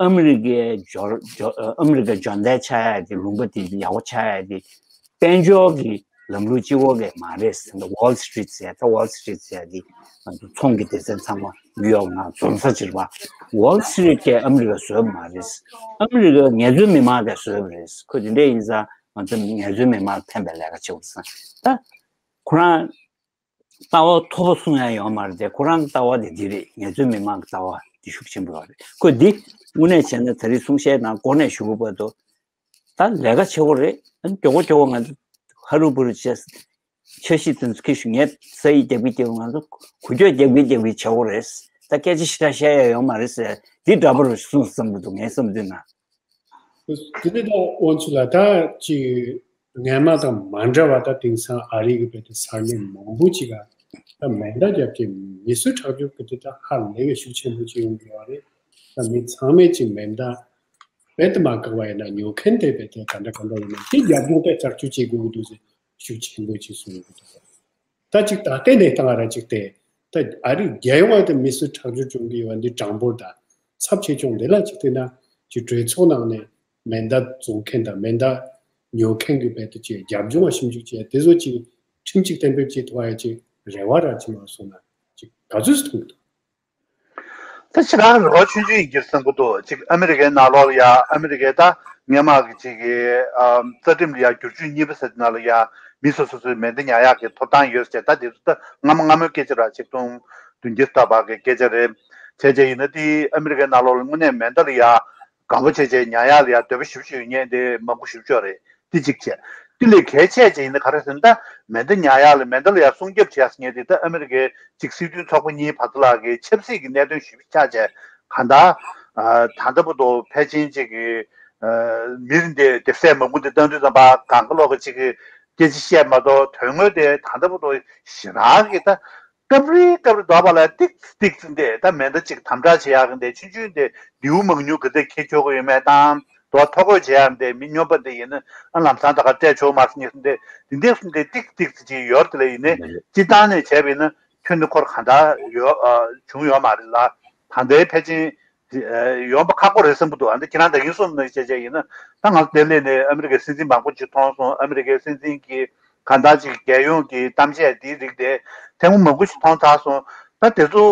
ཨ་མི་རི་ཀའི་འབྱོར་འབྱོར་ཨ་མི་རི་ཀའི་འབྱོར་ལྡན་ཆགས་ཡ་དེ། ལུང་པ་དེ་ཡག་པོ་ཆགས་ཡ་དེ་དཔལ་འབྱོར་གྱི་ལམ་ལུགས་གཅིག་པོ་གིས་མ་རེད་ཟེར། Wall Street ཟེར་ཡ། ད་Wall Street ཟེར་ཡ་དེ་ང་ཚོ་ཚོང་གི་སྡེ་ཚན་ཚང་མ་ནིའུ་ཡོག་ནང་འཛོམས་ས་ཅིག་རེད་པ། Wall Street གིས་ཨ་མི་རི་ཀ་བཟོས་པ་མ་རེད། ཨ་མི་རི་ཀའི་ངལ་རྩོལ་མི་མང་གིས་བཟོས་པ་རེད། ཁོ་དེ་འདྲ་ཡིན་ཙང་ང་ཚོ་ངལ་རྩོལ་མི་མང་ཕན་པའི་ལས་ཀ་བྱེད་དགོས་བསམ། ད་ཁོ་རང་ལྟ་བ་མཐོ་པོ་གསུང་ཡ་ཡོད་མ་རེད་དེ། ཁོ་རང་གི་ལྟ་བ་དེ་འདི་རེད། ངལ་རྩོལ་མི་མང་གི་ལྟ་བ་འདི་ཤུགས་ཆེན་པོ་ཡོད་རེད། ཁོས་འདི་དངོས་གནས་བྱས་ན་ད་རེས་གསུང་བཤད་ནང་འགོ་ནས་ཞུ་དགོས་པ་འདུག་ད་ལས་ཀ་བྱེད་དགོས་རེད། ཨ་ནི་མགྱོགས་པོ་མགྱོགས་པོ་ང་ཚོ་ཧ་རུ་བུ་རུ་བྱས། འཆར་གཞི་དེ་ཚོ་ཁྱེར་ཤོག་ངས་ས་ཡིག་རྒྱབ་ཀྱི་རྒྱབ་ཀྱི། ང་ཚོ་འགུལ་སྐྱོད་རྒྱབ་ཀྱི་རྒྱབ་ཀྱི་བྱེད་དགོས་རེད། ད་སྐད་ཆ་ཞེ་དྲག་བཤད་ཡ་ཡོད་མ་རེད་ཟེར། འདི་འདྲ་པོ་རུ་གསུངས་བསམ་གྱི་འདུག་ངའི་བསམ་ཚུལ་ན། དེ་ནས་ད་དབང་ཕྱུག་ལགས། ད་ཅིག་སྔོན་མ་དང་མ་འདྲ་བ། ད་དེང་སང་ཨ་རི་གི་བོད་དེ་ས་གནས་མང་པོ་ཅིག་ག་ད་མེ་མདའ་བརྒྱབ་ཀྱི་མི་གསོད་ཁྲག་སྦྱོར་གྱི་དེ་ད་ཧ་ལས་པའི་ཤུགས་ཆེན་པོ་ཅིག་ཡོང་གི་ཡོད་རེད། ད་མི་ཚང་མས་ཅིག་མེ་མདའ་རྦད་དེ་མ་བཀག་པ་ཡིན་ན་ཉོ་མཁན་དེ་བོད་དེ་ག་འདྲ་ག་འདྲ་ཡིན་ན་དེ་རྒྱབ་ལྗོངས་དེ་བསྐྱར་བཅོས་བྱེད་དགོས་ཀྱི་འདུག་ཟེར་ཤུགས་ཆེན་པོ་ཅིག་གསུངས་ཡོད་འདུག་ད་ཅིག་ད་ལྟའི་གནས་སྟངས་ར་ཅིག་དེ། ད་ཨ་རི་རྒྱལ་ཡོངས་དེ་མི་གསོད་ཁྲག་སྦྱོར་བྱུང་གི་ཡོད་པ་འདི་གྲངས་འབོར་དང་ཚབས་ཆེ་ཆུང་འདི་ལ་ཅིག་བལྟས་ན། ཅིག་གྲོས་ཚོགས་ནང་ནས་མེ་མདའ་བཙོང་མཁན་དང་མེ་མདའ་ཉོ་མཁན་གྱི་བོད་དེ་ཅིག་རྒྱབ་ལྗོངས་ལ་ཞིབ་འཇུག་བྱས། དེ་ཚོ་ཅིག་ཁྲིམས་ཅིག་གཏན་འབེབས་བྱེད་ཐུབ་པ་ཡ་ཅིག་རེ་བ་ར་ཅིག་མ་སོང་ན་ཅིག་ག་ཚོད་ཅིག་མཐོང་གི་འདུག་ད་ཕྱི་ལོགས་རེ་བ་ཆུང་ཆུང་ཡིན་གྱི་རེད་བསམ་གྱི་འདུག་ཅིག་ཨ་མི་རི་ཀའི་ནང་ལོགས་ལ་ཡ། ཨ་མི་རི་ཀའི་ད་སྔོན་མ་གི་ཅིག་གི་ཨམ་རྩ་ཁྲིམས་ལ་ཡ་བསྒྱུར་བཅོས་གཉིས་པ་ཟེར་དེ་ནང་ལ་ཡ། མི་སོ་སོ་སོའི་མེ་མདའ་ཉར་ཡག་གི་ཐོབ་ཐང་ཡོད་ཟེར། ད་དེ་ཚོ་ད་སྔ་མ་སྔ་མོའི་སྐད་ཆ་ར། ཆིག་སྟོང་བདུན་བརྒྱ་ལྷག་པ་གི་སྐད་ཆ་རེད། བྱས་བྱས་ཡིན་ན་དེ་ཨ་མི་རི་ཀའི་ནང་ལོགས་ལ་དངོས་གནས་མེ་མདའ་ལ་ཡ་དགའ་པོ་བྱས་བྱས་ཉར་ཡག་ལ་ཡ་འདོད་པ་ཞེ་པོ་ཅིག་ཡོད་མཁན་དེ་མང་པོ་ཞེ་པོ་ཅིག་ཡོད་རེད། དེ་གཅིག་བྱས། དེ་ལས་གལ་ཆེ་ཆེ་ཡིན་ན་ག་རེ་ཟེར་ན། ད་མེ་མདའ་ཉར་ཡག་ལ། མེ་མདའ་ལ་ཡ་སྲུང་སྐྱོབ་བྱེད་ཡག་ཟེར་མཁན་དེ་ད་ཨ་མི་རི་ཀའི་ཅིག་སྲིད་དོན་ཚོགས་པ་གཉིས་བར་དུ་ལ་གི་ཆབ་སྲིད་ཀྱི་གནད་དོན་ཞེ་པོ་ཆགས་བྱས། གང་ལྟར་ད་ལྟ་བར་དུ་ཕལ་ཆེར་ཅིག་གི་མི་རིགས་འདི་སྡེབ་ཟས་མང་པོ་འདི་བཏང་དུས་ཙམ་པ་གང་ག་ལོག་གི་ཅིག་གི་སྐད་ཆ་བཤད་མ་གཏོགས། དོན་དངོས་དེ་ད་ལྟ་བར་དུ་ཞེ་དྲག་གི་ད་སྐབས་རེ་སྐབས་རེ་འདོད་པ་ལ་ཏིག་ཏིག་ཙམ་དེ་ད་མེ་མདའ་ཅིག་དམ་དྲག་བྱེད་ཡག་གི་འདི་ཆུང་ཆུང་དེ་མདེའུ་མང་ཉུང་གི་དེ་ཁྱེར་ཆོག་གི་ཡོད་མེད་དང་། དོ་ཐོ་འགོད་བྱེད་ཡག་འདི་མི་སྨྱོན་པ་འདི་ཡིན་ན་ཨ་ལམ་སང་ད་ག་སྤྲད་ཆོག་མ་སོང་ནི་འདི་འདི་འདྲ་གསུམ་འདི་ཏིག་ཏིག་ཙམ་ཅིག་ཡོད་དེ་ལས་ཡིན་ནའི་སྤྱིར་བཏང་ནས་བྱས་པ་ཡིན་ན་ཁྱོན་ནས་ཁོར་གང་ལྟར་ཡོད་བྱུང་ཡོད་མ་རེད་ལ། ད་ལྟའི་ཕལ་ཆེར་ཡོང་པ་ཁག་པོ་རེད་བསམ་གྱི་འདུག་ཨ་འདི་ཁྱེད་རང་ད་གིན་གསུངས་ནང་བཞིན་བྱས་བྱས་ཡིན་ན་ད་ང་ཚོ་དེ་སླེབས་ནས་ཨ་མི་རི་ཀའི་སྲིད་འཛིན་མང་པོ་ཅིག་མཐོང་སོང་། ཨ་མི་རི་ཀའི་སྲིད་འཛིན་གྱི་གང་ལྟར་ཅིག་རྒྱལ་ཡོངས་ཀྱི་གཏམ་བཤད་འདིའི་རིགས་དེ་ལས་ཐེངས་མང་པོ་ཞིག་མཐོང་ཚར་སོང་། ད་དེ་ཚོ་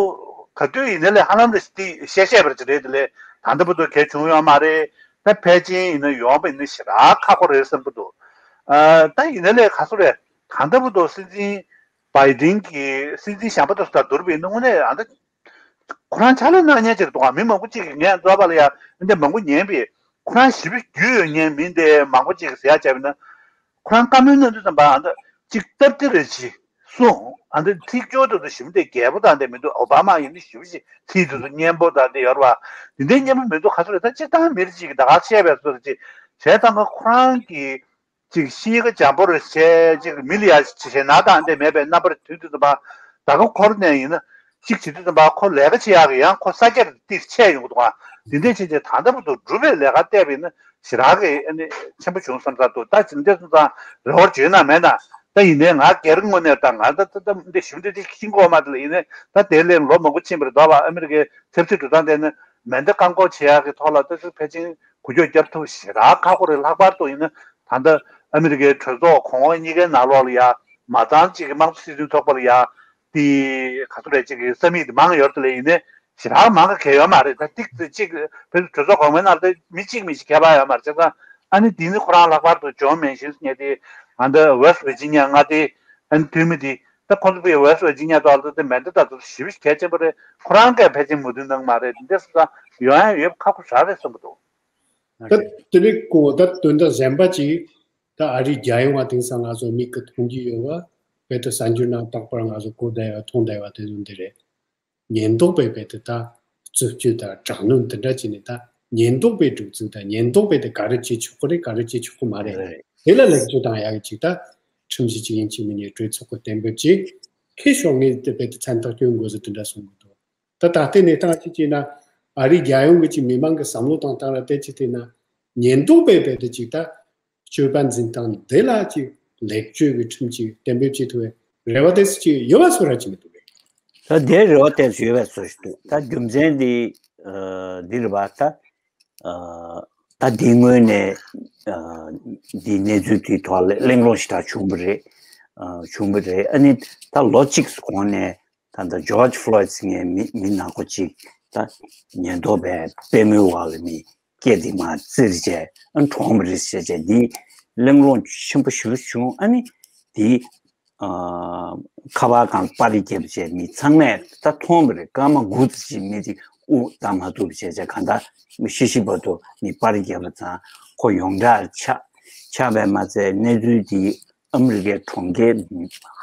ག་དུས་ཡིན་ནའི་ལས་ཧ་ལམ་རེ་ཞིག་དེ་བཤད་བཤད་པ་ཅིག་རེད། དེ་ལས་ད་ལྟ་བར་དུ་གལ་བྱུང་ཡོད་མ་རེད། ད་ཕལ་ཆེར་ཡིན་ན་ཡོང་པ་ཡིན་ན་ཞེ་དྲག་ཁག་པོ་རེད་བསམ་གྱི་འདུག་ཨ་ད་ཡིན་ནའི་ལས་ག་ཚོད་རེད། ད་ལྟ་བར་དུ་སྲིད་འཛིན་བྷའི་ཌེན་གྱི་སྲིད་འཛིན་གཞན་པ་དེ་ཚོ་དང་བསྡུར་བ་ཡིན་ན་དངོས་གནས་ཨ་ད་ཁོ་རང་ཕྱག་ལས་གནང་མཁན་ཅིག་འདུག་ག་མི་མང་པོ་ཅིག་གིས་ངས་རྩོད་པ་ལ་ཡ་འདི་མང་པོ་ཉན་པས། ཁོ་རང་ཞེ་པོ་རྒྱུས་ཡོད་མཁན་མི་འདི་མང་པོ་ཅིག་གིས་ཟེར་ཡ་བྱས་པ་ཡིན་ན། ཁོ་རང་བཀའ་མོལ་གནང་དུས་ཙམ་པ་ཨ་ད་ཅིག་སྟབས་བདེ་རེ་ཅིག་གསུངས། ཨ་ད་ཚིག་སྦྱོར་དེ་ཚོ་ཞེ་པོ་འདི་རྒྱས་པོ་དང་འདི་མི་འདུག་ཨོ་བྷ་མ་ཡིན་ན་ཞེ་པོ་ཅིག་ཚིག་དེ་ཚོ་སྙན་པོ་དང་འདི་ཡོད་རེད་བ། འདི་འདྲའི་སྙན་པོ་མི་འདུག་ག་ཚོད་རེད། ད་སྤྱིར་བཏང་མི་རིགས་ཅིག་གིས་ད་ག་བཤད་པའི་བཟོ་འདྲ་ཅིག་བྱས་ཙང་ཁོ་རང་གི་ཅིག་གཤིས་ཀ་འཇམ་པོ་རེད་བྱས། ཅིག་མི་ལ་ཡ་ཞེ་ན་དང་དེ་མེད་པའི་རྣམ་པར་དུས་དུས་ཙམ་པ། ད་ག་འཁོར་ནས་ཡིན་ན་ཅིག་བྱེད་དུས་ཙམ་པ་ཁོ་ལས་ཀ་བྱེད་ཡག་གི་ཡང་ཁོ་ས་སྐྱར་ཏིག་ཆད་ཡོང་གི་འདུག་ག་འདི་འདྲས་བྱས་བྱས་ད་ལྟ་བར་དུ་སྒྲུབ་པའི་ལས་ཀ་བལྟས་པ་ཡིན་ན་ཞེ་དྲག་གི་ཨ་ནི་ཆེན་པོ་བྱུང་བསམ་ས་འདུག་ད་ཅི་འདྲས་སོང་ཙང་རེ་བ་བྱོས་ན་མེད་ན། ད་ཡིན་ནའི་ང་སྒེར་ངོས་ནས་ད་ང་ད་ད་ད་འདི་ཞུ་འདི་འདི་ཤིང་གོ་མ་དེ་ལ་ཡིན་ནའི་ད་དེ་ལས་ལོ་མང་པོ་ཕྱིན་པ་རེད་འདུག་བ། ཨ་མི་རི་ཀའི་ཆབ་སྲིད་འགྲོ་སྟངས་དེ་ནི་མེ་མདའ་བཀག་འགོག་བྱེད་ཡག་གི་ཐོག་ལ་ད་ཕལ་ཆེར་འགུལ་སྐྱོད་བརྒྱབ་ཐུབ་ཞེ་དྲག་ཁག་པོ་རེད། ལྷག་པར་དུ་ཡིན་ན་ད་ལྟ་ཨ་མི་རི་ཀའི་གྲོས་ཚོགས་གོང་འོག་གཉིས་ཀའི་ནང་ལོགས་ལ་ཡ་མ་ཚང་གཅིག་གི་དམངས་གཙོ་སྲིད་དོན་ཚོགས་པ་ལ་ཡ་དེ་ག་ཚོད་རེད་ཅིག་གི་ས་མིག་དེ་མང་ཡོད་དེ་ལས་ཡིན་ནའི་ཞེ་དྲག་མང་ག་གལ་ཡོད་མ་རེད། ད་ཏིག་ཙི་གཅིག་བོད་གྲོས་ཚོགས་གོང་མའི་ནང་ལ་མི་གཅིག་མི་གཅིག་ཁྱད་པར་ཡོད་མ་རེད། བྱས་ཙང་ཨ་ནི་དེ་ནི་ཁོ་རང་ལྷག་པར་དུ་ཇོན་མན་ཤིན་ཟེར་མཁན་དེ་ང་ད་ཝེ་སི་ཝི་ཇི་ནི་ཡ་མངའ་སྡེ་ཨ་ནི་འཐུས་མི་དེ་ད་ཁོང་ཚོ་པའི་ཝེ་སི་ཝི་ཇི་ནི་ཡ་ཐོག་ལ་ད་མེ་མདའ་ད་ཚོ་ཞེ་པོ་གལ་ཆེན་པོ་རེད། ཁོ་རང་གིས་ཕལ་ཆེར་མོས་མཐུན་གནང་མ་རེད། འདི་འདྲ་སོང་ཙང་ཡོང་ཡ་ཡོད་ཁག་པོ་ཞེ་དྲག་རེད་བསམ་གྱི་འདུག་ད་དེ་ནི་ཀོ་ད་དོན་དག་གཞན་པ་ཅིག་ད་ཨ་རིའི་རྒྱལ་ཡོངས་བ་དེང་སང་ང་ཚོ་མིག་གིས་མཐོང་རྒྱུ་ཡོད་བ། བོད་དུ་གསར་འགྱུར་ནང་རྟག་པར་ང་ཚོ་གོ་བསྡད་ཡ་མཐོང་བསྡད་ཡ་དེ་ཚོ་འདི་རེད། ཉེན་རྟོག་པས་བོད་དུ་ད་རྩུབ་སྤྱོད་དང་དྲག་གནོན་དེ་འདྲ་བྱས་ནས་ད་ཉེན་རྟོག་པའི་སྒྲིག་འཛུགས་དང་ཉེན་རྟོག་པས་དེ་ག་རེ་བྱེད་ཆོག་གི་རེད། ག་རེ་བྱེད་ཆོག་གི་མ་རེད། རེད། དེ་ལ་ལེགས་བཅོས་བཏང་ཡ་གི་ཅིག་ད་ཁྲིམས་གཞི་ཅིག་ཡིན་གཅིག་མིན་གཉིས་གྲོས་ཚོགས་ཀྱི་གཏན་འབེབས་ཅིག་ཁེ་ཤོག་ངས་དེ་བོད་དུ་མཚན་རྟགས་སྐྱོན་དགོས་ཟེར་དེ་འདྲ་གསུང་གི་འདུག་ད་ད་ལྟའི་གནས་སྟངས་ཅིག་བྱས་ན་ཨ་རིའི་རྒྱལ་ཡོངས་ཀྱི་ཅིག་མི་མང་གི་བསམ་བློ་དང་སྟངས་ར་བལྟས་ཅིག་བལྟས་ན་ཉེན་རྟོག་པས་རྦད་དེ་ཅིག་ད་སྤྱོད་པ་འཛིན་སྟངས་འདི་ལ་ཅིག་ལེགས་བཅོས་ཀྱི་ཁྲིམས་ཅིག་གཏན་འབེབས་བྱེད་ཐུབ་པའི་རེ་བ་དེ་ཅིག་ཡོད་པ་བཟོ་འདྲ་ཅིག་མི་འདུག་གས། ད་དེ་རེ་བ་དེ་ཡོད་པ་བཟོ་ཞིག་འདུག་ད་རྒྱུ་མཚན་འདི་འདི་རེད་པ། ད་ད་འདི་སྔོན་ནས་འདི་གནས་ཚུལ་དེའི་ཐོག་ལ་གླེང་སློང་ཞེ་དྲག་བྱུང་བ་རེད། བྱུང་བ་རེད། ཨ་ནི་ད་ལོ་གཅིག་གོང་ནས་ད་ལྟ་ཇོརྗ་ཕློའི་ཟེར་མཁན་མི་མི་ནག་པོ་གཅིག་ད་ཉེན་རྟོག་པས་པུས་མོའི་འོག་ལ་མི་སྐེ་དེ་མར་བཙིར་བྱས་ཨ་གྲོངས་པ་རེད་ཟེར་བྱས་འདི་གླེང་སློང་ཆེན་པོ་ཞེ་པོ་བྱུང་། ཨ་ནི་དེ་ཨ་ཁ་པར་སྒང་ལ་པར་རིས་བརྒྱབ་བྱས་མི་ཚང་མས་ད་མཐོང་བ་རེད། སྐར་མ་དགུ་ཙམ་ཅིག་མི་དེ་དབུགས་གཏོང་མ་ཐུབ་བྱས་བྱས་གང་ལྟར་མི་ཤི་ཤི་བར་དུ་མི་པར་རིས་བརྒྱབ་པ་ཙང་ཁོ་ཡོངས་གྲགས་ཆགས། ཆགས་པས་མ་ཚད་གནས་ཚུལ་དེ་ཨ་མི་རི་ཀའི་གྲོང་ཁྱེར་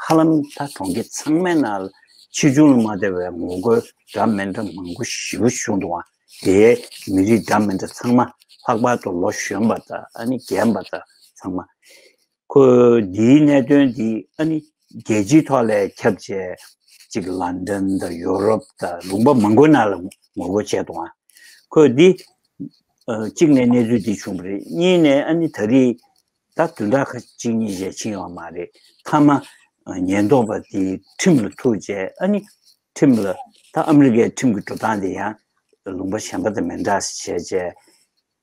ཧ་ལམ་ད་གྲོང་ཁྱེར་ཚང་མའི་ནང་ལ་ཆེ་ཆུང་ལ་མ་ལྟོས་པའི་ངོ་རྒོལ་འདྲ་མི་འདྲ་མང་པོ་ཞེ་པོ་བྱུང་འདུག་ཨ། དེའི་མི་རིགས་འདྲ་མི་འདྲ་ཚང་མ་ལྷག་པར་དུ་ལོ་གཞོན་པ་དང་ཨ་ནི་རྒན་པ་དང་ཚང་མ། ཁོས་འདིའི་གནད་དོན་འདི་ཨ་ནི་རྒྱལ་སྤྱིའི་ཐོག་ལ་ཁྱབ་བྱས་ཅིག་ལན་ཌན་དང་ཡོ་རོབ་དང་ལུང་པ་མང་པོའི་ནང་ལ་ངོ་རྒོལ་བྱས་འདུག་ཨ། ཁོས་འདི་ཨ་གཅིག་ནས་གནས་ཚུལ་འདི་བྱུང་བ་རེད། གཉིས་ནས་ཨ་ནི་ད་རེས་ད་བདུན་ཕྲག་ཁ་གཅིག་གཉིས་རྗེས་ཕྱིན་ཡོད་མ་རེད། མཐའ་མ་ཉེན་རྟོག་པ་དེ་ཁྲིམས་ལ་ཐུག་བྱས་ཨ་ནི་ཁྲིམས་ལ་ད་ཨ་མི་རི་ཀའི་ཁྲིམས་ཀྱི་འགྲོ་སྟངས་དེ་ཡང་ལུང་པ་གཞན་པ་དང་མི་འདྲ་བྱས་བྱས་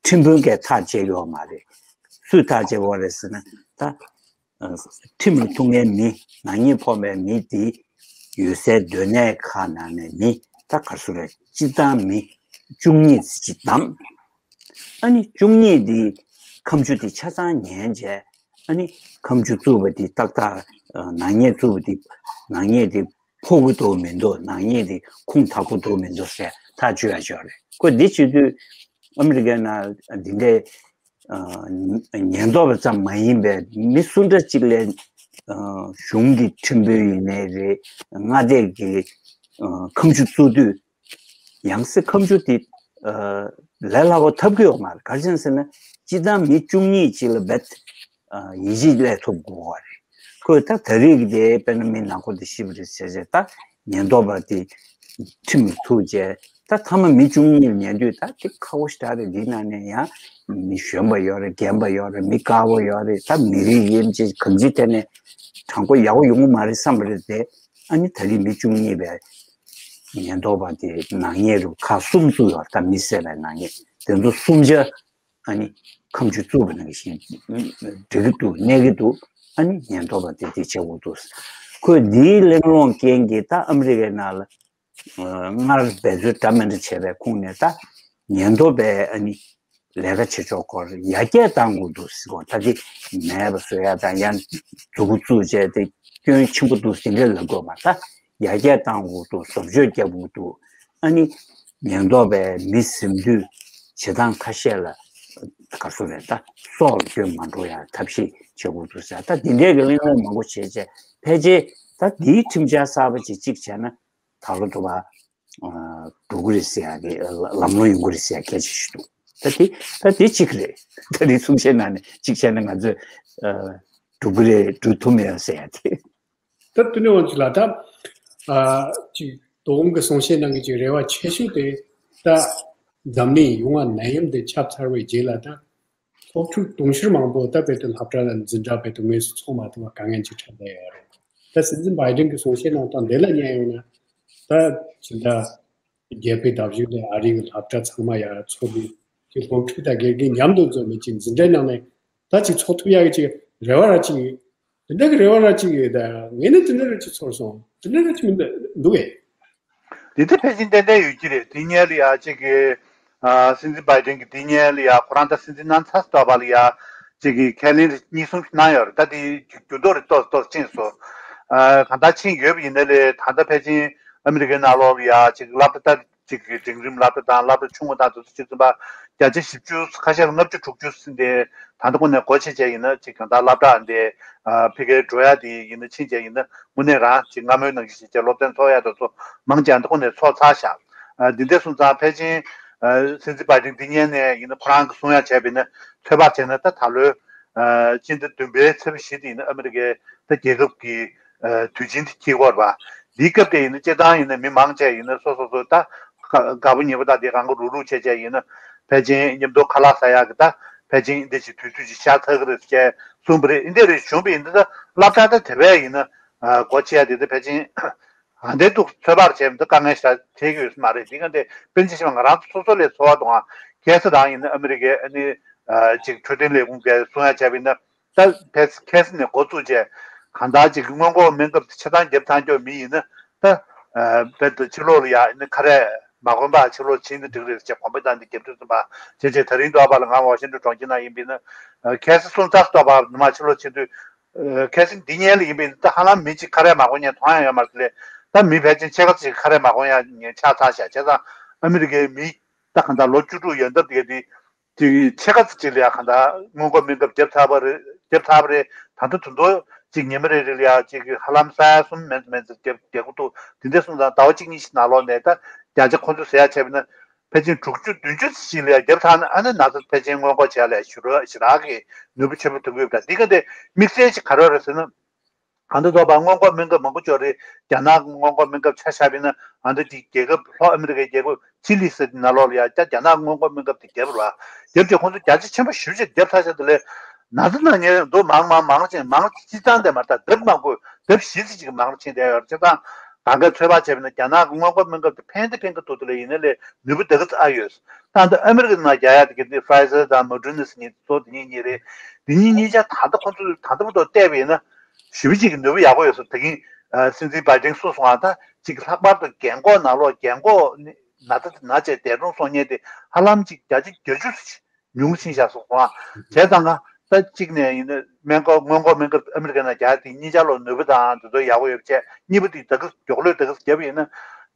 ཁྲིམས་དཔོན་གྱིས་ཐག་བཅད་ཡོད་མ་རེད། སུས་ཐག་བཅད་པ་རེད་ཟེར་ན་ད་ཁྲིམས་ལ་ཐུག་མཁན་མི་ནག་ཉེས་ཕོག་པའི་མི་དེ་ཡོད་སའི་སྡོད་གནས་ཁག་ནང་ནས་མི་ད་ག་སུ་རེད། སྤྱིར་བཏང་མི་བཅུ་གཉིས་ཅིག་བདམས། ཨ་ནི་བཅུ་གཉིས་དེ་ཁ་མཆུ་དེ་ཆ་ཚང་ཉན་བྱས་ཨ་ནི་ཁ་མཆུ་བཙུགས་པ་དེ་ཏག་ཏག་ནག་ཉེས་བཙུགས་པ་དེ་ནག་ཉེས་དེ་ཕོག་གི་འདུག་མི་འདུག་ནག་ཉེས་དེ་ཁུངས་དག་པོ་འདུག་མི་འདུག་ཟེར་ཐག་གཅོད་ཡ་ཅིག་ཡོད་རེད། ཁོ་འདི་བྱེད་དུས་ཨ་མི་རི་ཀའི་ནང་འདི་འདྲའི་ཉེན་རྟོག་པ་ཙམ་མ་ཡིན་པའི་མི་སུ་འདྲ་གཅིག་ལ་གཞུང་གི་ཁྲིམས་དཔོན་ཡིན་ནའི་རེད། མངའ་སྡེ་གི་ཁ་མཆུ་བཙུགས་དུས་ ཡང་སྲིད་ཁ་མཆུ་དེ་ལས་སླ་པོ་ཐོབ་ཀྱི་ཡོད་མ་རེད། ག་རེ་བྱས་ཟེར་ན་སྤྱིར་བཏང་མི་བཅུ་གཉིས་ཅིག་ལ་རྦད་ཡིད་ཆེས་སླེབས་ཐུབ་དགོས་པ་རེད། ཁོས་ད་ད་རེས་ཀྱི་དེ་དཔེར་ན་མི་ནག་པོ་དེ་ཤི་བ་རེད་ཟེར་བྱས་ད་ཉེན་རྟོག་པ་དེ་ཁྲིམས་ལ་ཐུག་བྱས་ད་མཐའ་མ་མི་བཅུ་གཉིས་ལ་ཉན་དུས་ད་དེ་ཁག་པོ་ཞེ་དྲག་རེད། འདིའི་ནང་ནས་ཡང་མི་གཞོན་པ་ཡོད་རེད། རྒན་པ་ཡོད་རེད། མི་དཀར་པོ་ཡོད་རེད། ད་མི་རིགས་ཡིན་ཅེས་གང་ཅིའི་ཐད་ནས་དྲང་པོ་ཡག་པོ་ཡོང་གི་མ་རེད་བསམ་པ་རེད་དེ། ཨ་ནི་ད་རེས་མི་བཅུ་གཉིས་པའི་ཉེན་རྟོག་པ་དེ་ནག་ཉེས་རུ་ཁག་གསུམ་བཙུགས་ཡོད་རེད། ད་མི་བསད་པའི་ནག་ཉེས་དེ་ཚོ་གསུམ་ཆ་ཨ་ནི་ཁ་མཆུ་བཙུགས་པ་ནང་བཞིན་འགྲིག་གི་འདུག་གནས་ཀྱི་འདུག་ཨ་ནི་ཉེན་རྟོག་པ་དེ་དེ་བྱེད་དགོས་འདུག་ཁོས་འདིའི་གླེང་སློང་རྐྱེན་གྱིས་ད་ཨ་མི་རི་ཀའི་ནང་ལ་སྔར་འབད་རྩོལ་འདྲ་མི་འདྲ་བྱས་པའི་ཁོངས་ནས་ད་ཉེན་རྟོག་པའི་ཨ་ནི་ལས་ཀ་བྱེད་ཕྱོགས་སྐོར་ཡར་རྒྱས་གཏང་དགོས་འདུག་ཟེར་གོ། ད་དེ་མེད་པ་བཟོ་ཡ་དང་ཡང་མཛུབ་གུ་བཙུགས་བྱས་ཏེ་སྐྱོན་ཆེན་པོ་འདུག་ཟེར་འདྲ་ལབ་དགོས་པ། ད་ཡར་རྒྱས་གཏང་དགོས་འདུག་བཟོ་བཅོས་རྒྱབ་དགོས་འདུག་ཨ་ནི་ཉེན་རྟོག་པས་མི་ཟིན་དུས་བྱེད་སྟངས་ཁ་ཤས་ལ་ག་སུ་རེད། ད་སྲོག་ལ་སྐྱོན་མ་འགྲོ་ཡ་ཐབས་ཤེས་བྱེད་དགོས་འདུག་ཟེར། ད་དེ་འདྲའི་གི་གླེང་སློང་མང་པོ་བྱས་བྱས་ཕལ་ཆེར་ད་དེའི་ཁྲིམས་འཆར་གསར་པ་ཅིག་གཅིག་བྱས་ན་ད་ལོ་དུ་བ་འགྲོ་གི་རེད་ཟེར་ཡ་གི་ལམ་ལྷོང་ཡོང་གི་རེད་ཟེར་ཡ་གལ་ཆེ་ཞིག་འདུག་ད་དེ་ད་དེ་གཅིག་རེད། ད་རེས་གསུང་བཤད་ནང་ནས་གཅིག་བྱས་ན་ང་ཚོས་འགྲོ་གི་རེད། འགྲོ་ཐུབ་མེད་ཟེར་ཡ་དེ། ད་དུ་ནས་དབང་ཚུལ་ལ་ད་ཅིག་དོ་དགོང་གི་གསུང་བཤད་ནང་གི་ཅིག་རེ་བ་ཆེ་ཤོས་དེ་ད་འཛམ་གླིང་ཡོངས་ལ་ནད་ཡམས་དེ་ཁྱབ་ཚར་བའི་རྗེས་ལ་ད་སློབ་ཕྲུག་དུང་ཕྱུར་མང་པོ་ད་བོད་དུ་སློབ་གྲྭ་ལ་འཛིན་གྲྭ་བོད་དུ་དངོས་སུ་ཚོགས་མ་ཐུབ་པ་དཀའ་ངལ་ཅིག་འཕྲད་བསྡད་ཡོད་རེད། ད་སྲིད་འཛིན་བྷའི་ཌེན་གྱི་གསུང་བཤད་ནང་དང་འདི་ལ་ཉན་ཡོང་ན་ད་ཅི་འདྲ། རྒྱལ་པོའི་བརྡབ་གཞུང་ལས་ཨ་རིའི་སློབ་གྲྭ་ཚང་མ་ཡར་ཚོགས་པའི་དེ་སློབ་ཕྲུག་དང་དགེ་རྒན་མཉམ་དུ་འཛོམས་པའི་ཅིག་འཛིན་གྲྭའི་ནང་ནས་ད་ཅིག་ཚོགས་ཐུབ་ཡག་གི་ཅིག་རེ་བ་ར་ཅིག་དེ་འདྲ་གི་རེ་བ་ར་ཅིག་ཡོད། ད་ངས་ནི་དེ་འདྲ་ར་ཅིག་ཚོར་སོང་། དེ་འདྲ་ར་ཅིག་མི་འདུག་གས། དེ་ད་ཕལ་ཆེར་ཏན་ཏན་ཡོད་ཀྱི་རེད། དེ་སྔོན་ལ་ཡ་ཅིག་གི་ཨ་སྲིད་འཛིན་བྷའི་ཌེན་གྱི་དེ་སྔོན་ལ་ཡ་ཁོ་རང་ད་སྲིད་འཛིན་གནང་ཚར་ཐོག་པ་ལ་ཡ་ཅིག་གི་ཁས་ལེན་རེ་གཉིས་གསུམ་ཞིག་གནང་ཡོད་རེད། ད་དེ་འགྱུར་ལྡོག་རེ་ཏོག་ཏོག་ཕྱིན་སོང་། ཨ་གང་ལྟར་ཕྱིན་ཡོད་པ་ཡིན་ན་ལས་ད་ལྟ་ཕལ་ཆེར་ཨ་མི་རི་ཀའི་ནང་ལོགས་ལ་ཡ་ཅིག་སློབ་གྲྭ་ད་ཅིག་གི་འབྲིང་རིམ་སློབ་གྲྭ་དང་སློབ་གྲྭ་ཆུང་ངུ་དང་དེ་ཚོ་ཕྱིར་ཚུན་པ་བརྒྱ་ཆ་བཞི་བཅུ་ཁ་ཤས་ལ་ལྔ་བཅུ་དྲུག་ཅུ་ཟིན་ཏེ་ད་ལྟ་ཁོ་ནས་སྒོ་ཕྱེ་བྱས་ཡིན་ན་ཅིག་གང་ལྟར་སློབ་གྲྭ་འདི་ཕ་གིར་འགྲོ་ཡ་དེ་ཡིན་ན་ཕྱིན་བྱས་ཡིན་ན་དངོས་གནས་རང་ཅིག་སྔ་མོའི་ནང་བཞིན་བྱས་བྱས་སློབ་ཚན་ཚོགས་ཡ་དེ་ཚོ་མང་ཆེ་ད་ལྟ་ཁོ་ནས་ཚོགས་ཚར་ཤག་འདི་འདྲ་སོང་ཙང་ཕལ་ཆེར་སྲིད་འཛིན་བྷའི་ཌེན་འདི་སྔོན་ནས་ཡིན་ན་ཁོ་རང་གི་གསུང་ཡ་བྱས་པ་ཡིན་ན་ཚོད་དཔག་བྱས་ན་ད་ད་ལོའི་སྤྱི་ཟླ་བདུན་པའི་ཚེས་པ་བཞི་དེ་ཡིན་ན་ཨ་མི་རི་ཀའི་ད་རྒྱལ་ཁབ་ཀྱི་དུས་ཆེན་དེ་འཁེལ་གྱི་ཡོད་རེད་པ། འདིའི་སྐབས་དེ་ཡིན་ན་སྤྱིར་བཏང་ཡིན་ན་མི་མང་ཆེ་ཡིན་ན་སོ་སོ་སོ་ད་དགའ་པོ་ཉེ་པོ་དང་དེ་གང་ག་རུག་རུག་བྱས་བྱས་ཡིན་ན་ཕལ་ཆེར་མཉམ་དུ་ཁ་ལག་ཟ་ཡག་གི་ད་ཕལ་ཆེར་འདི་ཞིག་དུས་ཚོད་ཅིག་ཤར་ཚར་གི་རེད་ཅེས་གསུངས་པ་རེད། འདི་འདྲ་རེ་བྱུང་བ་ཡིན་ན་ད་སློབ་གྲྭ་ད་དེ་བས་ཡིན་ན་སྒོ་ཕྱེ་ཡ་དེ་ད་ཕལ་ཆེར་ཨ་འདི་འདུག་ཚོད་དཔག་བྱས་མི་འདུག་དཀའ་ངལ་ཞིག་འཕྲད་ཀྱི་ཡོད་ས་མ་རེད། འདི་ག་འདི་དཔེར་ན་ཆ་བཞག་ང་རང་ཚོ་སོ་སོ་ལས་ཚོར་བ་དང་ཁ་སང་རང་ཡིན་ན་ཨ་མི་རི་ཀའི་ཨ་ནི་ཅིག་འཕྲོད་བསྟེན་ལས་ཁུངས་ཀྱིས་གསུང་ཡ་བྱས་པ་ཡིན་ན། ད་ཕལ་ཁ་སང་ནས་འགོ་བཙུགས་བྱས་གང་ལྟར་ཅིག་སྔོན་འགོག་སྨན་ཁབ་ཆ་ཚང་བརྒྱབ་ཚར་རྒྱུ་མི་ཡིན་ན་ད་བོད་དུ་ཕྱི་ལོགས་ལ་ཡ་ནི་ཁ་རས་མ་གོན་པ་ཕྱི་ལོགས་ཕྱིན་ན་འགྲིག་རེད་ཅེས་གོམ་པ་བཏང་སྟེ་རྒྱབ་དུས་ཙམ་པ་བྱས་བྱས་ད་རིང་འདྲ་བ་ལ་ང་ཝ་ཤིང་ཏོན་གྲོང་ཁྱེར་ནང་ཡིན་པ་ཡིན་ན་ཁ་སང་གསུམ་ཚར་ཏོག་པ་ནུ་མ་ཕྱི་ལོགས་ཕྱིན་དུས་ཁ་སང་འདི་སྔོན་ལ་ཡིན་པ་ཡིན་ན་ད་ཧ་ལམ་མི་གཅིག་ཁ་རས་མ་གོན་མཁན་མཐོང་ཡ་ཡོད་མ་རེད་དེ་ལས་ད་མི་ཕལ་ཆེར་ཕྱེད་ཀ་ཅིག་ཁ་རས་མ་གོན་ཡ་ཆགས་ཚར་ཤག་བྱས་ཙང་ཨ་མི་རི་ཀའི་མི་ད་གང་ལྟར་ལོ་བཅུ་དྲུག་ཡོལ་འདབ་དེ་ག་དེ། ཅིག་ཕྱེད་ཀ་ཙམ་ཅིག་ལ་ཡ་གང་ལྟར་སྔོན་འགོག་སྨན་ཁབ་བརྒྱབ་ཚར་བ་རེད། བརྒྱབ་ཚར་བ་རེད། ད་ལྟ་དུས་ཚོད་ཅིག་ཉི་མ་རེ་རེ་ལ་ཡ་ཅིག་ཧ་ལམ་ས་ཡ་གསུམ་མན་མན་ཙམ་བརྒྱབ་བརྒྱབ་ཀྱི་འདུག་དེ་འདྲ་སོང་ཙང་ཟླ་བ་གཅིག་གཉིས་ཤིག་ནང་ལོགས་ནས་ད་བརྒྱ་ཆ་ཁོང་ཚོས་ཟེར་ཡ་བྱས་པ་ན་ཕལ་ཆེར་དྲུག་ཅུ་བདུན་ཅུ་ཙམ་ཞིག་ལ་ཡ་བརྒྱབ་ཚར་ན་ཨ་ནི་ན་ཚ་ཕལ་ཆེར་སྔོན་འགོག་བྱེད་ཡ་ལས་ཞེ་དྲག་གི་ནུས་པ་ཆེན་པོ་ཐོན་གྱི་ཡོད་པ་འདྲ། འདི་ག་དེ་དམིགས་བསལ་ཅིག་ག་རེ་རེད་ཟེར་ན། གང་ལྟར་ཚོགས་པ་སྔོན་འགོག་སྨན་ཁབ་མང་པོ་ཅིག་རེད། རྒྱ་ནག་གི་སྔོན་འགོག་སྨན་ཁབ་ཆ་བཞག་པ་ཡིན་ན་ཨ་འདི་དེ་རྒྱལ་ཁབ་ལྷོ་ཨ་མི་རི་ཀའི་རྒྱལ་ཁབ་ཅི་ལི་ཟེར་དེ་ནང་ལོགས་ལ་ཡ་རྒྱ་རྒྱ་ནག་གི་སྔོན་འགོག་སྨན་ཁབ་དེ་བརྒྱབ་རེད་པ། བརྒྱབ་རྗེས་ཁོང་ཚོ་རྒྱ་ཆེ་ཆེན་པོ་ཞེ་པོ་ཅིག་བརྒྱབ་ཚར་ཤག་དེ་ལས་ན་ཚ་ན་མཁན་འདུག་མང་མང་མང་ཅིག་མང་གཅིག་ཙམ་དེ་མ་རེད། ད་ལྡབ་མང་པོ་ལྡབ་བཞི་ཙམ་ཅིག་མང་རུ་ཕྱིན་བསྡད་ཡོད་རེད། བྱས་ཙང་གང་ག་ཚོད་དཔག་བྱས་པ་ཡིན་ན་རྒྱ་ནག་གི་སྔོན་འགོག་སྨན་ཁབ་དེ་ཕན་བདེ་ཕན་གྱི་འདུག་དེ་ལས་ཡིན་ན་ལས་ནུས་པ་དེ་ག་ཚོད་ཨ་ཡོད། ད་ལྟ་ཨ་མི་རི་ཀའི་ནང་རྒྱག་ཡ་དེ་ག་དེ་Pfizer་དང་Moderna་ཟེར་མཁན་དེ་ཚོ་དེ་གཉིས་གཉིས་རེད། དེ་གཉིས་གཉིས་ཆ་ད་ལྟ་ཁོང་ཚོས་ད་ལྟ་བར་དུ་བལྟས་པ་ཡིན་ན། ཞེ་པོ་ཅིག་གི་ནུས་པ་ཡག་པོ་ཡོད་ས་རེད། ད་གིན་སྲིད་འཛིན་བྷའི་ཌེན་གསུངས་སོང་ང་། ད་ཅིག་ལྷག་པར་དུ་རྒན་འཁོགས་ནང་ལོགས་རྒན་འཁོགས་ན་ཚ་དེ་ན་བྱས་འདས་གྲོངས་སོང་མཁན་དེ་ཧ་ལམ་ཅིག་བརྒྱ་ཆ་བརྒྱད་ཅུ་ཉུང་ཕྱིན་བཞག་སོང་ང་། བྱས་ཙང་ང་ད་གཅིག་ནས་ཡིན་ན་སྨན་ཁབ་སྔོན་འགོག་སྨན་ཁབ་ཨ་མི་རི་ཀའི་ནང་རྒྱག་དེ་གཉིས་ཆ་ལོ་ནུས་པ་དང་དེ་ཚོ་ཡག་པོ་ཡོད་པ་བྱས། གཉིས་པ་དེ་ད་གི་མགྱོགས་ལོས་ད་གི་བརྒྱབ་ཡིན་ན་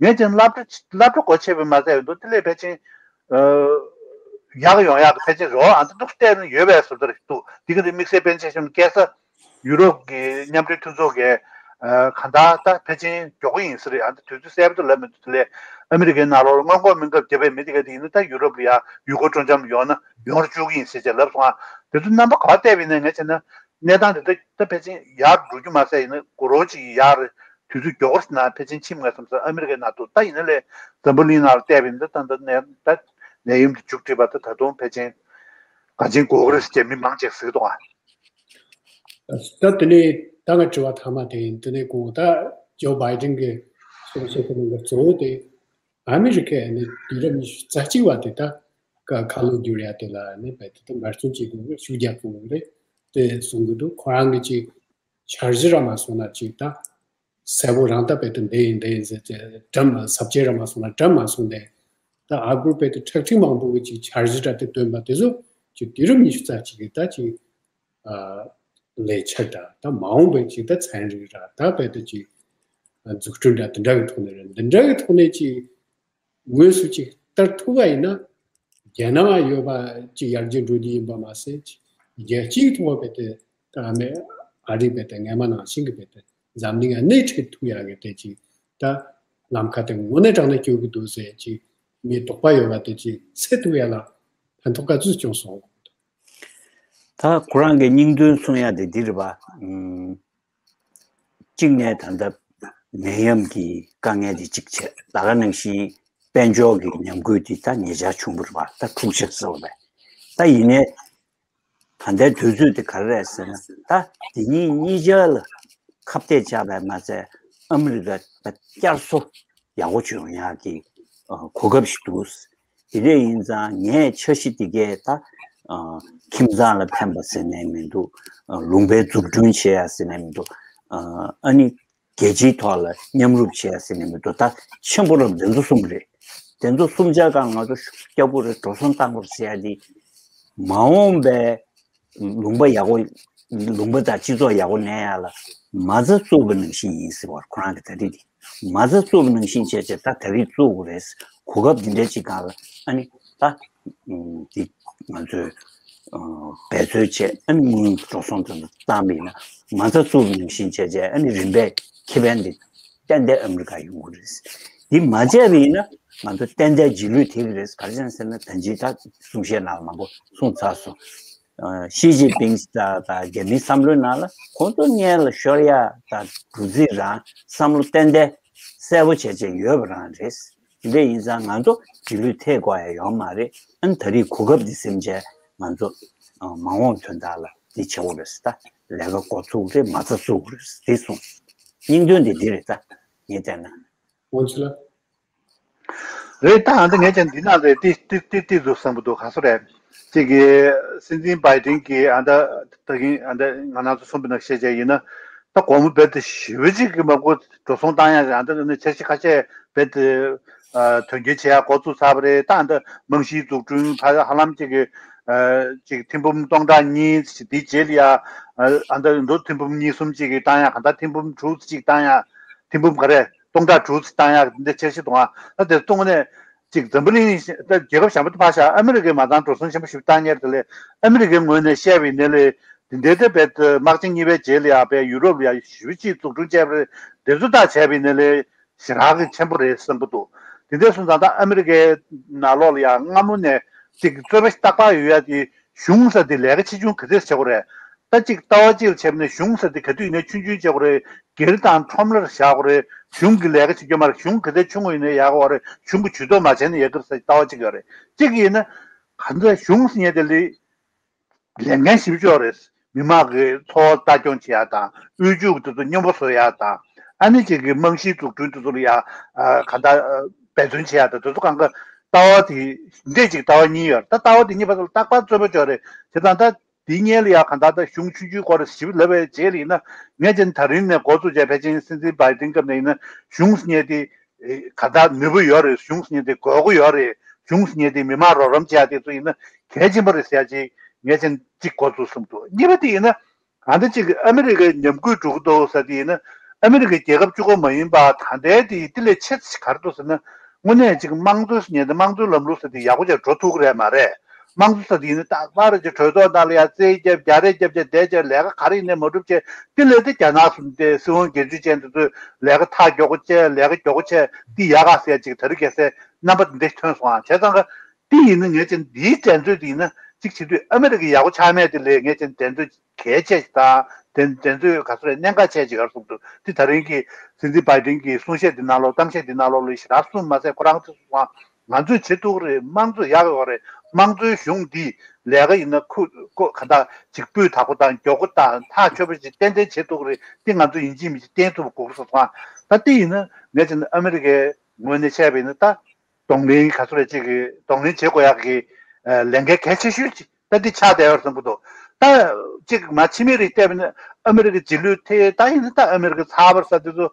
ངས་ཀྱང་སློབ་གྲྭ་སློབ་གྲྭ་སྒོ་ཕྱེ་བའི་མ་ཚད་ཡོད་འདུག་དེ་ལས་ཕལ་ཆེར་ཡག་ཡོང་ཡག་གི་ཕལ་ཆེར་རོགས་ཨ་འདི་འདུག་བལྟས་ན་ཡོད་པའི་བཟོ་འདྲ་རེད་འདུག་དེ་ག་དེ་དམིགས་བསལ་དཔེར་ན་ཆ་བཞག་ན་ཁ་སང་ཡུ་རོབ་ཀྱི་མཉམ་འབྲེལ་མཐུན་ཚོགས་ཀྱི་ གང་ལྟར་ད་ཕལ་ཆེར་མགྱོགས་པོ་ཡིན་ས་རེད། ཨ་ནི་དུས་ཚོད་གསལ་པོ་ལབ་མི་འདུག་དེ་ལས་ཨ་མི་རི་ཀའི་ནང་ལོགས་ལ་སྔོན་འགོག་སྨན་ཁབ་བརྒྱབ་པའི་མི་དེ་ག་དེ་ཡིན་ན་ད་ཡུ་རོབ་ལ་ཡ་ཡུལ་སྐོར་སྤྲོ་འཆམ་ཡོང་ན་ཡོང་རུ་བཅུག་གི་ཡིན་ཟེར་བྱས་ལབ་སོང་ཨ། དེ་ཚོ་རྣམ་པ་ག་པར་བལྟས་པ་ཡིན་ན་ངས་བྱས་ན་གནས་སྟངས་དེ་ད་ད་ཕལ་ཆེར་ཡར་འགྲོ་རྒྱུ་མ་ཟད་ཡིན་ན་གུ་རོ་ཅིག་ཡར་དུས་ཚོད་མགྱོགས་པོ་ཞིག་ནང་ཕལ་ཆེར་ཕྱིན་ངེས་བསམ་ས། ཨ་མི་རི་ཀའི་ནང་དུ་ད་ཡིན་ན་ལས་འཛམ་བུ་གླིང་ནང་ལ་བལྟས་པ་ཡིན་ན་ད་ད་ནད་ད་ནད་ཡམས་དེ་མཇུག་སྒྲིལ་བ་ད་ད་དུང་ཕལ་ཆེར་ག་ཅིན་འགོར་གི་རེད་ཟེར་མི་མང་ཆེ་ཟེར་གི་འདུག་ཨ། ད་དེ་ནས་ད་ང་དྲི་བ་ཐ་མ་དེ་ཡིན། དེ་ནས་གོང་ད་ཇོ་བྷའི་ཌེན་གྱི་གསུང་བཤད་ཀྱི་ནང་གི་གཙོ་བོ་དེ་ཨ་མི་རི་ཀས་ནི་དུས་རབས་ཉི་ཤུ་རྩ་གཅིག་པ་དེ་ད་ཁ་ཁ་ལོ་བསྒྱུར་ཡ་དེ་ལ་ནི་རྦད་དེ་འབད་བརྩོན་བྱེད་དགོས་རེད། ཤུགས་རྒྱག་དགོས་རེད་དེ་གསུང་གི་འདུག་ཁོ་རང་གི་ཅིག་འཆར་གཞི་ར་མ་སོང་ན་ཅིག་ད་གསལ་པོ་རང་ད་རྦད་དེ་འདི་ཡིན་འདི་ཡིན་ཟེར་ཏེ་འགྲམ་ཟབ་ཆོས་ར་མ་སོང་ན་འགྲམ་མ་སོང་སྟེ་ད་ཨ་གུར་རྦད་དེ་ཁྲག་ཁྲིག་མང་པོ་གི་ཅིག་འཆར་གཞི་ར་དེ་བཏོན་པ་དེ་ཚོ་ཅིག་དུས་རབས་ཉི་ཤུ་རྩ་གཅིག་གི་ད་ཅིག་ལས་འཆར་འདྲ་ད་མ་འོངས་པའི་ཅིག་ད་ཚན་རིག་ར་ད་རྦད་དེ་ཅིག་འཛུགས་སྐྲུན་འདྲ་དེ་འདྲ་གི་ཐོག་ནས་རེད། འདི་འདྲ་གི་ཐོག་ནས་ཅིག་དངོས་སུ་ཅིག་ལྟར་ཐུབ་པ་ཡིན་ན་རྒྱལ་ནང་ཡོད་པ་ཅིག་ཡར་རྒྱས་འགྲོ་རྒྱུ་ཡིན་པ་མ་ཟད་ཅིག་རྒྱལ་སྤྱིའི་ཐོག་རྦད་དེ་ད་ཨ་མེ་ཨ་རི་རྦད་དེ་སྔ་མ་ནང་བཞིན་གི་རྦད་དེ་འཛམ་གླིང་ང་སྣེ་ཁྲིད་ཐུབ་ཡག་གི་དེ་ཅིག་ད་ལམ་ཁ་དེ་དངོས་གནས་དྲང་གནས་སྐྱོད་གི་འདུག་ཟེར་ཅིག་མི་དོགས་པ་ཡོད་པ་དེ་ཅིག་སེལ་ཐུབ་ཡ་ལ་ཕན་ཐོགས་ག་ཚོད་བྱུང་སོང་། ད་ཁོ་རང་གི་སྙིང་དོན་གསུང་ཡ་དེ་འདི་རེད་པ། ཨུམ། གཅིག་ནས་ད་ལྟ་ནད་ཡམས་ཀྱི་དཀའ་ངལ་དེ་གཅིག་བྱས། ད་ག་ནང་བཞིན་དཔལ་འབྱོར་གྱི་ཉམས་རྒུད་དེ་ད་ཉེ་ཆར་བྱུང་བ་རེད་པ། ད་འཁྲུག་ཆ་ཟེར་བ་རེད། ད་ཡིན་ནའི་ད་ལྟའི་དུས་ཚོད་དེ་ག་རེ་རེད་ཟེར་ན་ད་དེ་གཉིས་གཉིས་ཆར་ལ་ཁ་གཏད་བཅག་པས་མ་ཚད་ཨ་མི་རི་ཀ་ད་བསྐྱར་གསོ་ཡག་པོ་བྱུང་ཡག་གི་གོ་སྐབས་ཤིག་འདུག་དེ་འདྲ་ཡིན་ཙང་ངས་འཆར་གཞི་དེ་གས་ད་ཁྱིམ་ཚང་ལ་ཕན་པ་ཟེར་ནས་མི་འདུག་ལུང་པའི་འཛུགས་སྐྲུན་བྱེད་ཡ་ཟེར་ནས་མི་འདུག་ཨ་ནི་རྒྱལ་སྤྱིའི་ཐོག་ལ་མཉམ་རུབ་བྱེད་ཡ་ཟེར་ནས་མི་འདུག་ད་ཆེན་པོ་རབ་དེ་ཚོ་གསུམ་རེད། དེ་ཚོ་གསུམ་ཆར་གང་ང་ཚོ་ཤུགས་རྒྱག་དགོས་རེད། འགྲོ་སོང་བཏང་དགོས་ཟེར་ཡ་དེ་མ་འོངས་པའི་ལུང་པ་ཡག་པོ་ལུང་པ་དང་སྤྱི་ཚོགས་ཡག་པོ་གནས་ཡ་ལ་མ་རྩ་བཙུགས་པ་ནང་བཞིན་ཡིན་ཟེར་བར་ཁོ་རང་གི་ད་རེས་དེ་མ་རྩ་བཙུགས་པ་ནང་བཞིན་བྱས་བྱས་ད་ད་རེས་བཙུགས་དགོས་རེད། གོ་སྐབས་འདི་འདྲ་ཅིག་སྒང་ལ་ཨ་ནི་ད་འདི་ང་ཚོས་འབད་རྩོལ་བྱས་ཨ་ནི་དངུལ་འགྲོ་སོང་དེ་ཚོ་བཏང་པ་ཡིན་ན་མ་རྩ་བཙུགས་པ་ནང་བཞིན་བྱས་བྱས་ཨ་ནི་རིམ་པས་ཁེ་ཕན་འདི་ཏན་ཏན་ཨ་མི་རི་ཀ་ཡོང་གི་རེད། འདི་མ་བྱས་པ་ཡིན་ན་ང་ཚོ་ཏན་ཏན་རྗེས་ལུས་ཐེབས་ཀྱི་རེད། ག་རེ་བྱས་ཟེར་ན་ད་ཅི་ད་གསུང་བཤད་ནང་ལ་མང་པོ་གསུངས་ཚར་སོང་། ཨ་ཞི་ཅིན་ཕིང་དང་དང་རྒྱ་མིའི་བསམ་བློའི་ནང་ལ་ཁོང་ཚོ་སྔོན་ལ་ཤོར་ཡ་དང་འགྲོ་རྩིས་རང་བསམ་བློ་ཏན་ཏན་གསལ་པོ་བྱས་བྱས་ཡོད་པ་རང་རེད། དེ་འདྲ་ཡིན་ཙང་ང་ཚོ་རྗེས་ལུས་ཐེབས་དགོས་ཡ་ཡོད་མ་རེད། ཨ་ནི་ད་རེས་གོ་སྐབས་འདི་ཟིན་བྱས་ང་ཚོ་ཨ་མ་འོངས་དོན་དག་ལ་འདི་བྱེད་དགོས་རེད་ཟེར། ད་ལས་ཀ་འགོ་ཚུགས་རེད། མ་རྩ་བཙུགས་རེད་འདི་གསུངས། སྙིང་དོན་འདི་འདི་རེད། ད་ངས་བལྟས་ན། འོ་ཙི་ལ། རེད། ད་ཨ་འདི་ངས་ཀྱང་འདི་ནང་ལས་ཏི་ཏི་ཏི་ཏི་འདུག་བསམ་གི་འདུག་ག་སོ་རེད། གཅིག་གི་སྲིད་འཛིན་བྷའི་ཏིན་གྱིས་ཨ་འདི་ད་གིན་ཨ་འདི་ང་རང་ཚོ་གསུངས་པའི་ནང་བཤད་བྱས་ཡིན་ན་ད་དགོང་མོ་རྦད་དེ་ཞེ་པོ་ཅིག་གི་མ་དགོས་འགྲོ་སོང་བཏང་ཡ་ཨ་འདི་ནི་འཆར་གཞི་ཁ་ཤས་རྦད་དེ་དོན་འཁྱོལ་བྱེད་ཡ་འགོ་བཙུགས་ཚར་བ་རེད། ད་ཨ་འདི་རྨང་གཞིའི་འཛུགས་སྐྲུན་ཧ་ཧ་ལམ་གཅིག་གི་གཅིག་ཐེར་འབུམ་སྟོང་ཕྲག་གཉིས་ཅིག་དེའི་རྗེས་ལ་ཡ་ཨ་འདི་འདུག་ཐེར་འབུམ་གཉིས་གསུམ་ཅིག་གི་བཏང་ཡ་ག་ད་ཐེར་འབུམ་དྲུག་ཅིག་བཏང་ཡ་ཐེར་འབུམ་ག་རེ། སྟོང་ཕྲག་དྲུག་ཙམ་བཏང་ཡག་འདི་འཆར་གཞི་དང་ཨ་ད་དེ་གཏོང་ནས་ཅིག་འཛམ་བུ་གླིང་ད་རྒྱལ་ཁབ་གཞན་པ་དུ་ཕར་བཞག་ཨ་མི་རི་ཀས་མ་བཏང་འགྲོ་སོང་ཆེན་པོ་ཞིག་བཏང་མཁན་དེ་ལས་ཨ་མི་རི་ཀའི་ངོས་ནས་བཤད་པའི་ནས་ལས་དེ་འདྲའི་དེ་བས་དམག་ཆེན་གཉིས་པའི་རྗེས་ལ་ཡང་བས་ཡུ་རོབ་ལ་ཡང་ཞེ་པོ་ཅིག་འཛུགས་སྐྲུན་བྱས་པ་རེད། དེ་ཚོ་ད་བྱས་པའི་ནས་ལས་ཞེ་དྲག་གི་ཆེན་པོ་རེད་བསམ་གི་འདུག་དེ་འདྲ་སོང་ཙང་ད་ཨ་མི་རི་ཀའི་ནང་ལོགས་ལ་ཡང་སྔ་མོ་ནས་ཅིག་རྩོད་པ་རྟག་པར་ཡོད་ཡ་དེ་གཞུང་ཟེར་དེ་ལས་ཀ་ཆེ་ཆུང་ག་ཚོད་བྱེད་དགོས་རེད། ད་ཅིག་ལྟ་བ་གཅིག་ལ་བྱས་པ་ན་གཞུང་ཟེར་དེ་ག་དུས་ཡིན་ནའི་ཆུང་ཆུང་བྱེད་དགོས་རེད། སྒེར་དང་ཁྲོམ་རར་བཞག་དགོས་རེད། གཞུང་གི་ལས་ཀ་བྱེད་རྒྱུ་མ་རེད། གཞུང་ག་ཚོད་ཆུང་ངུ་ཡིན་ནའི་ཡག་གི་རེད། གཞུང་གི་ཇུས་གཏོགས་མ་བྱས་ན་ཡག་གི་རེད་ཟེར་ལྟ་བ་གཅིག་ཡོད་རེད། གཅིག་ཡིན་ན་གང་ལྟར་གཞུང་ཟེར་མཁན་དེ་ལས་ལས་འགན་ཞིབ་ཕྱོགས་རེད། མི་མང་གི་འཚོ་བ་ལྟ་སྐྱོང་བྱེད་ཡག་དང་དབུལ་ཕྱུག་དེ་ཚོ་སྙོམས་པོ་བཟོ་ཡག་དང་ཨ་ནི་ཅིག་གི་རྨང་གཞིའི་འཛུགས་སྐྲུན་དེ་ཚོ་ལ་ཡ་གང་ལྟར་འབད་བརྩོན་བྱེད་ཡག་དང་དེ་ཚོ་གང་ག་ལྟ་བ་དེ་འདྲས་ཅིག་ལྟ་བ་གཉིས་ཡོད་རེད། ད་ལྟ་བ་དེ་གཉིས་བར་དུ་རྟག་པར་རྩོད་པ་ཅིག་ཡོད་རེད། བྱས་ཙང་ད། དེའི་སྔོན་ལ་ཡང་གང་ལྟར་ད་གཞུང་ཆུང་ཆུང་སྐོར་ཞིབ་ལབ་པའི་རྗེས་ལ་ཡིན་ན་ངས་ཀྱང་ད་རིང་ནས་འགོ་བཙུགས་བྱས་ཕལ་ཆེར་སྲིད་འཛིན་བྷའི་ཏིན་སྐབས་ནས་ཡིན་ན་གཞུང་ཟེར་མཁན་དེ་གང་ལྟར་ནུས་པ་ཡོད་རེད། གཞུང་ཟེར་མཁན་དེ་དགོས་མཁོ་ཡོད་རེད། གཞུང་ཟེར་མཁན་དེ་མི་མང་རོགས་རམ་བྱེད་ཡ་དེ་ཚོ་ཡིན་ན་གལ་ཆེན་པོ་རེད་ཟེར་ཡ་ཅིག་ངས་ཀྱང་གཅིག་འགོ་བཙུགས་གསུངས་འདུག་གཉིས་པ་དེ་ཡིན་ན་ཨ་ད་ཅིག་ཨ་མི་རི་ཀའི་ཉམས་རྒུད་འགྲོ་གི་འདུག་ཟེར་དེ་ཡིན་ན་ཨ་མི་རི་ཀའི་རྒྱལ་ཁབ་གཅིག་པོ་མ་ཡིན་པ་ད་ལྟའི་དེ་དེ་ལས་ཆེ་ཙམ་ག་རེ་འདུག་ཟེར་ན་དངོས་གནས་ཅིག་དམངས་གཙོ་ཟེར་མཁན་དེ་དམངས་གཙོའི་ལམ་ལུགས་ཟེར་དེ་ཡག་པོ་ཅིག་འགྲོ་ཐུབ་ཀྱི་རེད་མ་རེད། དམངས་གཙོ་ས་དེ་ཡིན་ན་ཏག་ཏག་རེད་ཅེས། གྲོས་ཚོགས་ནང་ལ་ཡ་རྩེད་རྒྱབ་རྒྱ་རེ་རྒྱབ་བྱས་བསྡད་བྱས་ལས་ཀ་ག་རེ་ཡིན་ནའི་མ་འགྲུབ་བྱས། དེ་ལས་དེ་རྒྱ་ནག་གསུམ་དེ་སྲིད་དབང་སྒེར་གཅོད་ཅན་དེ་ཚོས་ལས་ཀ་ཐག་མགྱོགས་པོ་བྱས། ལས་ཀ་མགྱོགས་པོ་བྱས། དེ་ཡག་ག་ཟེར་ཅིག་ད་རེས་གལ་སྲིད་རྣམ་པ་དེ་འདྲ་ཐོན་སོང་ཨ། བྱས་ཙང་ག་དེ་ཡིན་ན་ངས་ཀྱང་འདིའི་འགྲན་རྩོད་དེ་ཡིན་ན་ཅིག་བྱེད་དུས་ཨ་མི་རི་ཀ་ཡག་པོ་ཆགས་མེད་དེ་ལས་ངས་ཀྱང་འགྲན་རྩོད་གལ་ཆེ་ཞིག་དང་། དེ་འགྲན་རྩོད་ག་ཚོད་རེད། གནད་འགག་ཆེ་ཅིག་ཡར་སོང་འདུག་དེ་ད་རིང་གི་སྲིད་འཛིན་བྷའི་ཌེན་གྱི་གསུང་བཤད་དེ་ནང་ལོགས་གཏམ་བཤད་དེ་ནང་ལོགས་ལ་ཞེ་དྲག་གསུངས་མ་ཟད། ཁོ་རང་ཚོས་གསུངས་པ། ང་ཚོས་བྱེད་ཐུབ་ཀྱི་རེད། དམངས་གཙོ་ཡག་ཡོད་རེད། དམངས་གཙོའི་གཞུང་འདིས་ལས་ཀ་ཡིན་ན་ཁུ་ཁོ་ག་འདྲ་ཅིག་སྤུས་དག་པོ་དང་མགྱོགས་པོ་དང་ཐག་ཆོད་པོ་ཞིག་ཏན་ཏན་བྱེད་ཐུབ་ཀྱི་རེད། འདི་ང་ཚོ་ཡིན་གཅིག་མིན་གཅིག་བསྟན་ཐུབ་དགོས་ཀྱི་རེད་ཟེར་སོང་། ད་འདི་ཡིན་ན་ངས་བྱས་ན་ཨ་མི་རི་ཀའི་ངོས་ནས་བཤད་པ་ཡིན་ན། ད་གདོང་ལེན་ག་ཚོད་རེད། ཅིག་གི་གདོང་ལེན་བྱེད་དགོས་ཡག་གི་ཨ་ལས་འགན་གལ་ཆེ་ཤོས་ཅིག་ད་འདི་ཆགས་བསྡད་ཡོད་བསམ་གྱི་འདུག་ད་ཅིག་མ་ཕྱི་མིག་རེ་བལྟས་པ་ཡིན་ན་ཨ་མི་རི་ཀའི་རྗེས་ལུས་དེ་ད་ཡིན་ན་ད་ཨ་མི་རི་ཀ་ཚགས་པར་ཟེར་དེ་ཚོ་ད་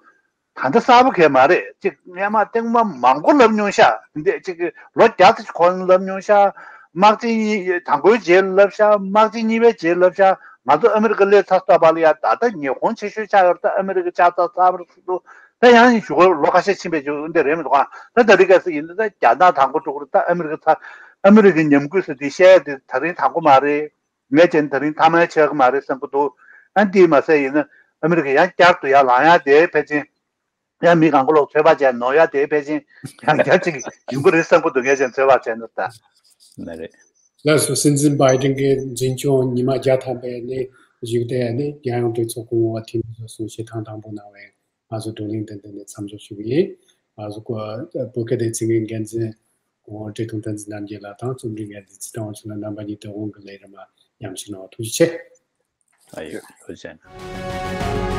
ལྟ་གསར་པ་གང་ཡང་མ་རེད། ཅིག་སྔོན་མ་ཐེངས་མ་མང་པོ་ལབ་མྱོང་ཤག་འདི་ཅིག་ལོ་བརྒྱ་ཙམ་གོང་ལབ་མྱོང་ཤག་དམག་ཆེན་གཉིས་དང་པོའི་རྗེས་ལབ་ཤག་དམག་ཆེན་གཉིས་པའི་རྗེས་ལབ་ཤག་ང་ཚོ་ཨ་མི་རི་ཀ་སླེབས་ཚར་ཙམ་པ་ལ་ཡ་ད་ལྟ་ཉི་ཧོང་ཆེ་ཤོས་ཆགས་ཡོད་རེད། ད་ཨ་མི་རི་ཀ་ཆགས་ཚར་ཚར་བར་སུ་འདུག་ད་ཡང་གཞུག་གུ་ལོ་ཁ་ཤས་ཕྱིན་པའི་རྗེས་འདི་རེད་མི་འདུག་ཨ། ད་ད་རེས་གལ་སྲིད་ཡིན་ན་ད་རྒྱ་ནག་དང་པོ་འགྲོ་གི་རེད། ད་ཨ་མི་རི་ཀ་ཚ་ཨ་མི་རི་ཀའི་ཉམས་རྒུད་ཟེར་དེ་བཤད་ཡ་དེ་ད་རིང་དང་པོ་མ་རེད། ངས་བྱས་ན་ད་རིང་མཐའ་མ་ཆགས་ཀྱི་མ་རེད་བསམ་གྱི་འདུག་ཨ། འདི་མ་ཟད་ཡིན་ན་ཨ་མི་རི་ཀ་ཡང་བསྐྱར་དུ་ཡར་ལངས་ཡ་དེ་ཕལ་ཆེར། ཡང་མི་གང་ག་ལོག་ཚོད་དཔག་བྱས་ནོར་ཡ་དེ་ཕལ་ཆེར་ཡང་བསྐྱར་ཅིག་ཡོང་གི་རེད་བསམ་གྱི་འདུག་ངས་བྱས་ན་ཚོད་དཔག་བྱས་ན་ད། ལགས་རེད། ལགས་སོ། སྲིད་འཛིན་བྷའི་ཌེན་གྱི་འཛིན་སྐྱོང་ཉི་མ་བརྒྱ་ཐམ་པའི་ནས་བཞུགས་ཏེ་ནི་རྒྱལ་ཡོངས་གྲོས་ཚོགས་སྐུ་ངོ་བ་ཐིམ་སོ་སོའི་བཤད་ཐང་དང་པོ་གནང་བའི་ང་ཚོ་བགྲོ་གླེང་དེ་འདི་ནས་མཚམས་འཇོག་ཞུ་གི་ཡིན། ང་ཚོ་བོད་སྐད་སྡེ་ཚན་གྱི་འགན་འཛིན་ཨོ་བཀྲས་མཐོང་བསྟན་འཛིན་རྣམ་རྒྱལ་ལགས་དང་རྩོམ་སྒྲིག་འགན་འཛིན་ཚེ་བརྟན་དབང་ཕྱུག་ལགས། རྣམ་པ་གཉིས་དོ་དགོང་གི་ལས་རིམ་མཉམ་ཞུགས་གནང་བ་ཐུགས་རྗེ་ཆེ། ཨ་ཡོད། ཐུགས་རྗེ་ཆེ།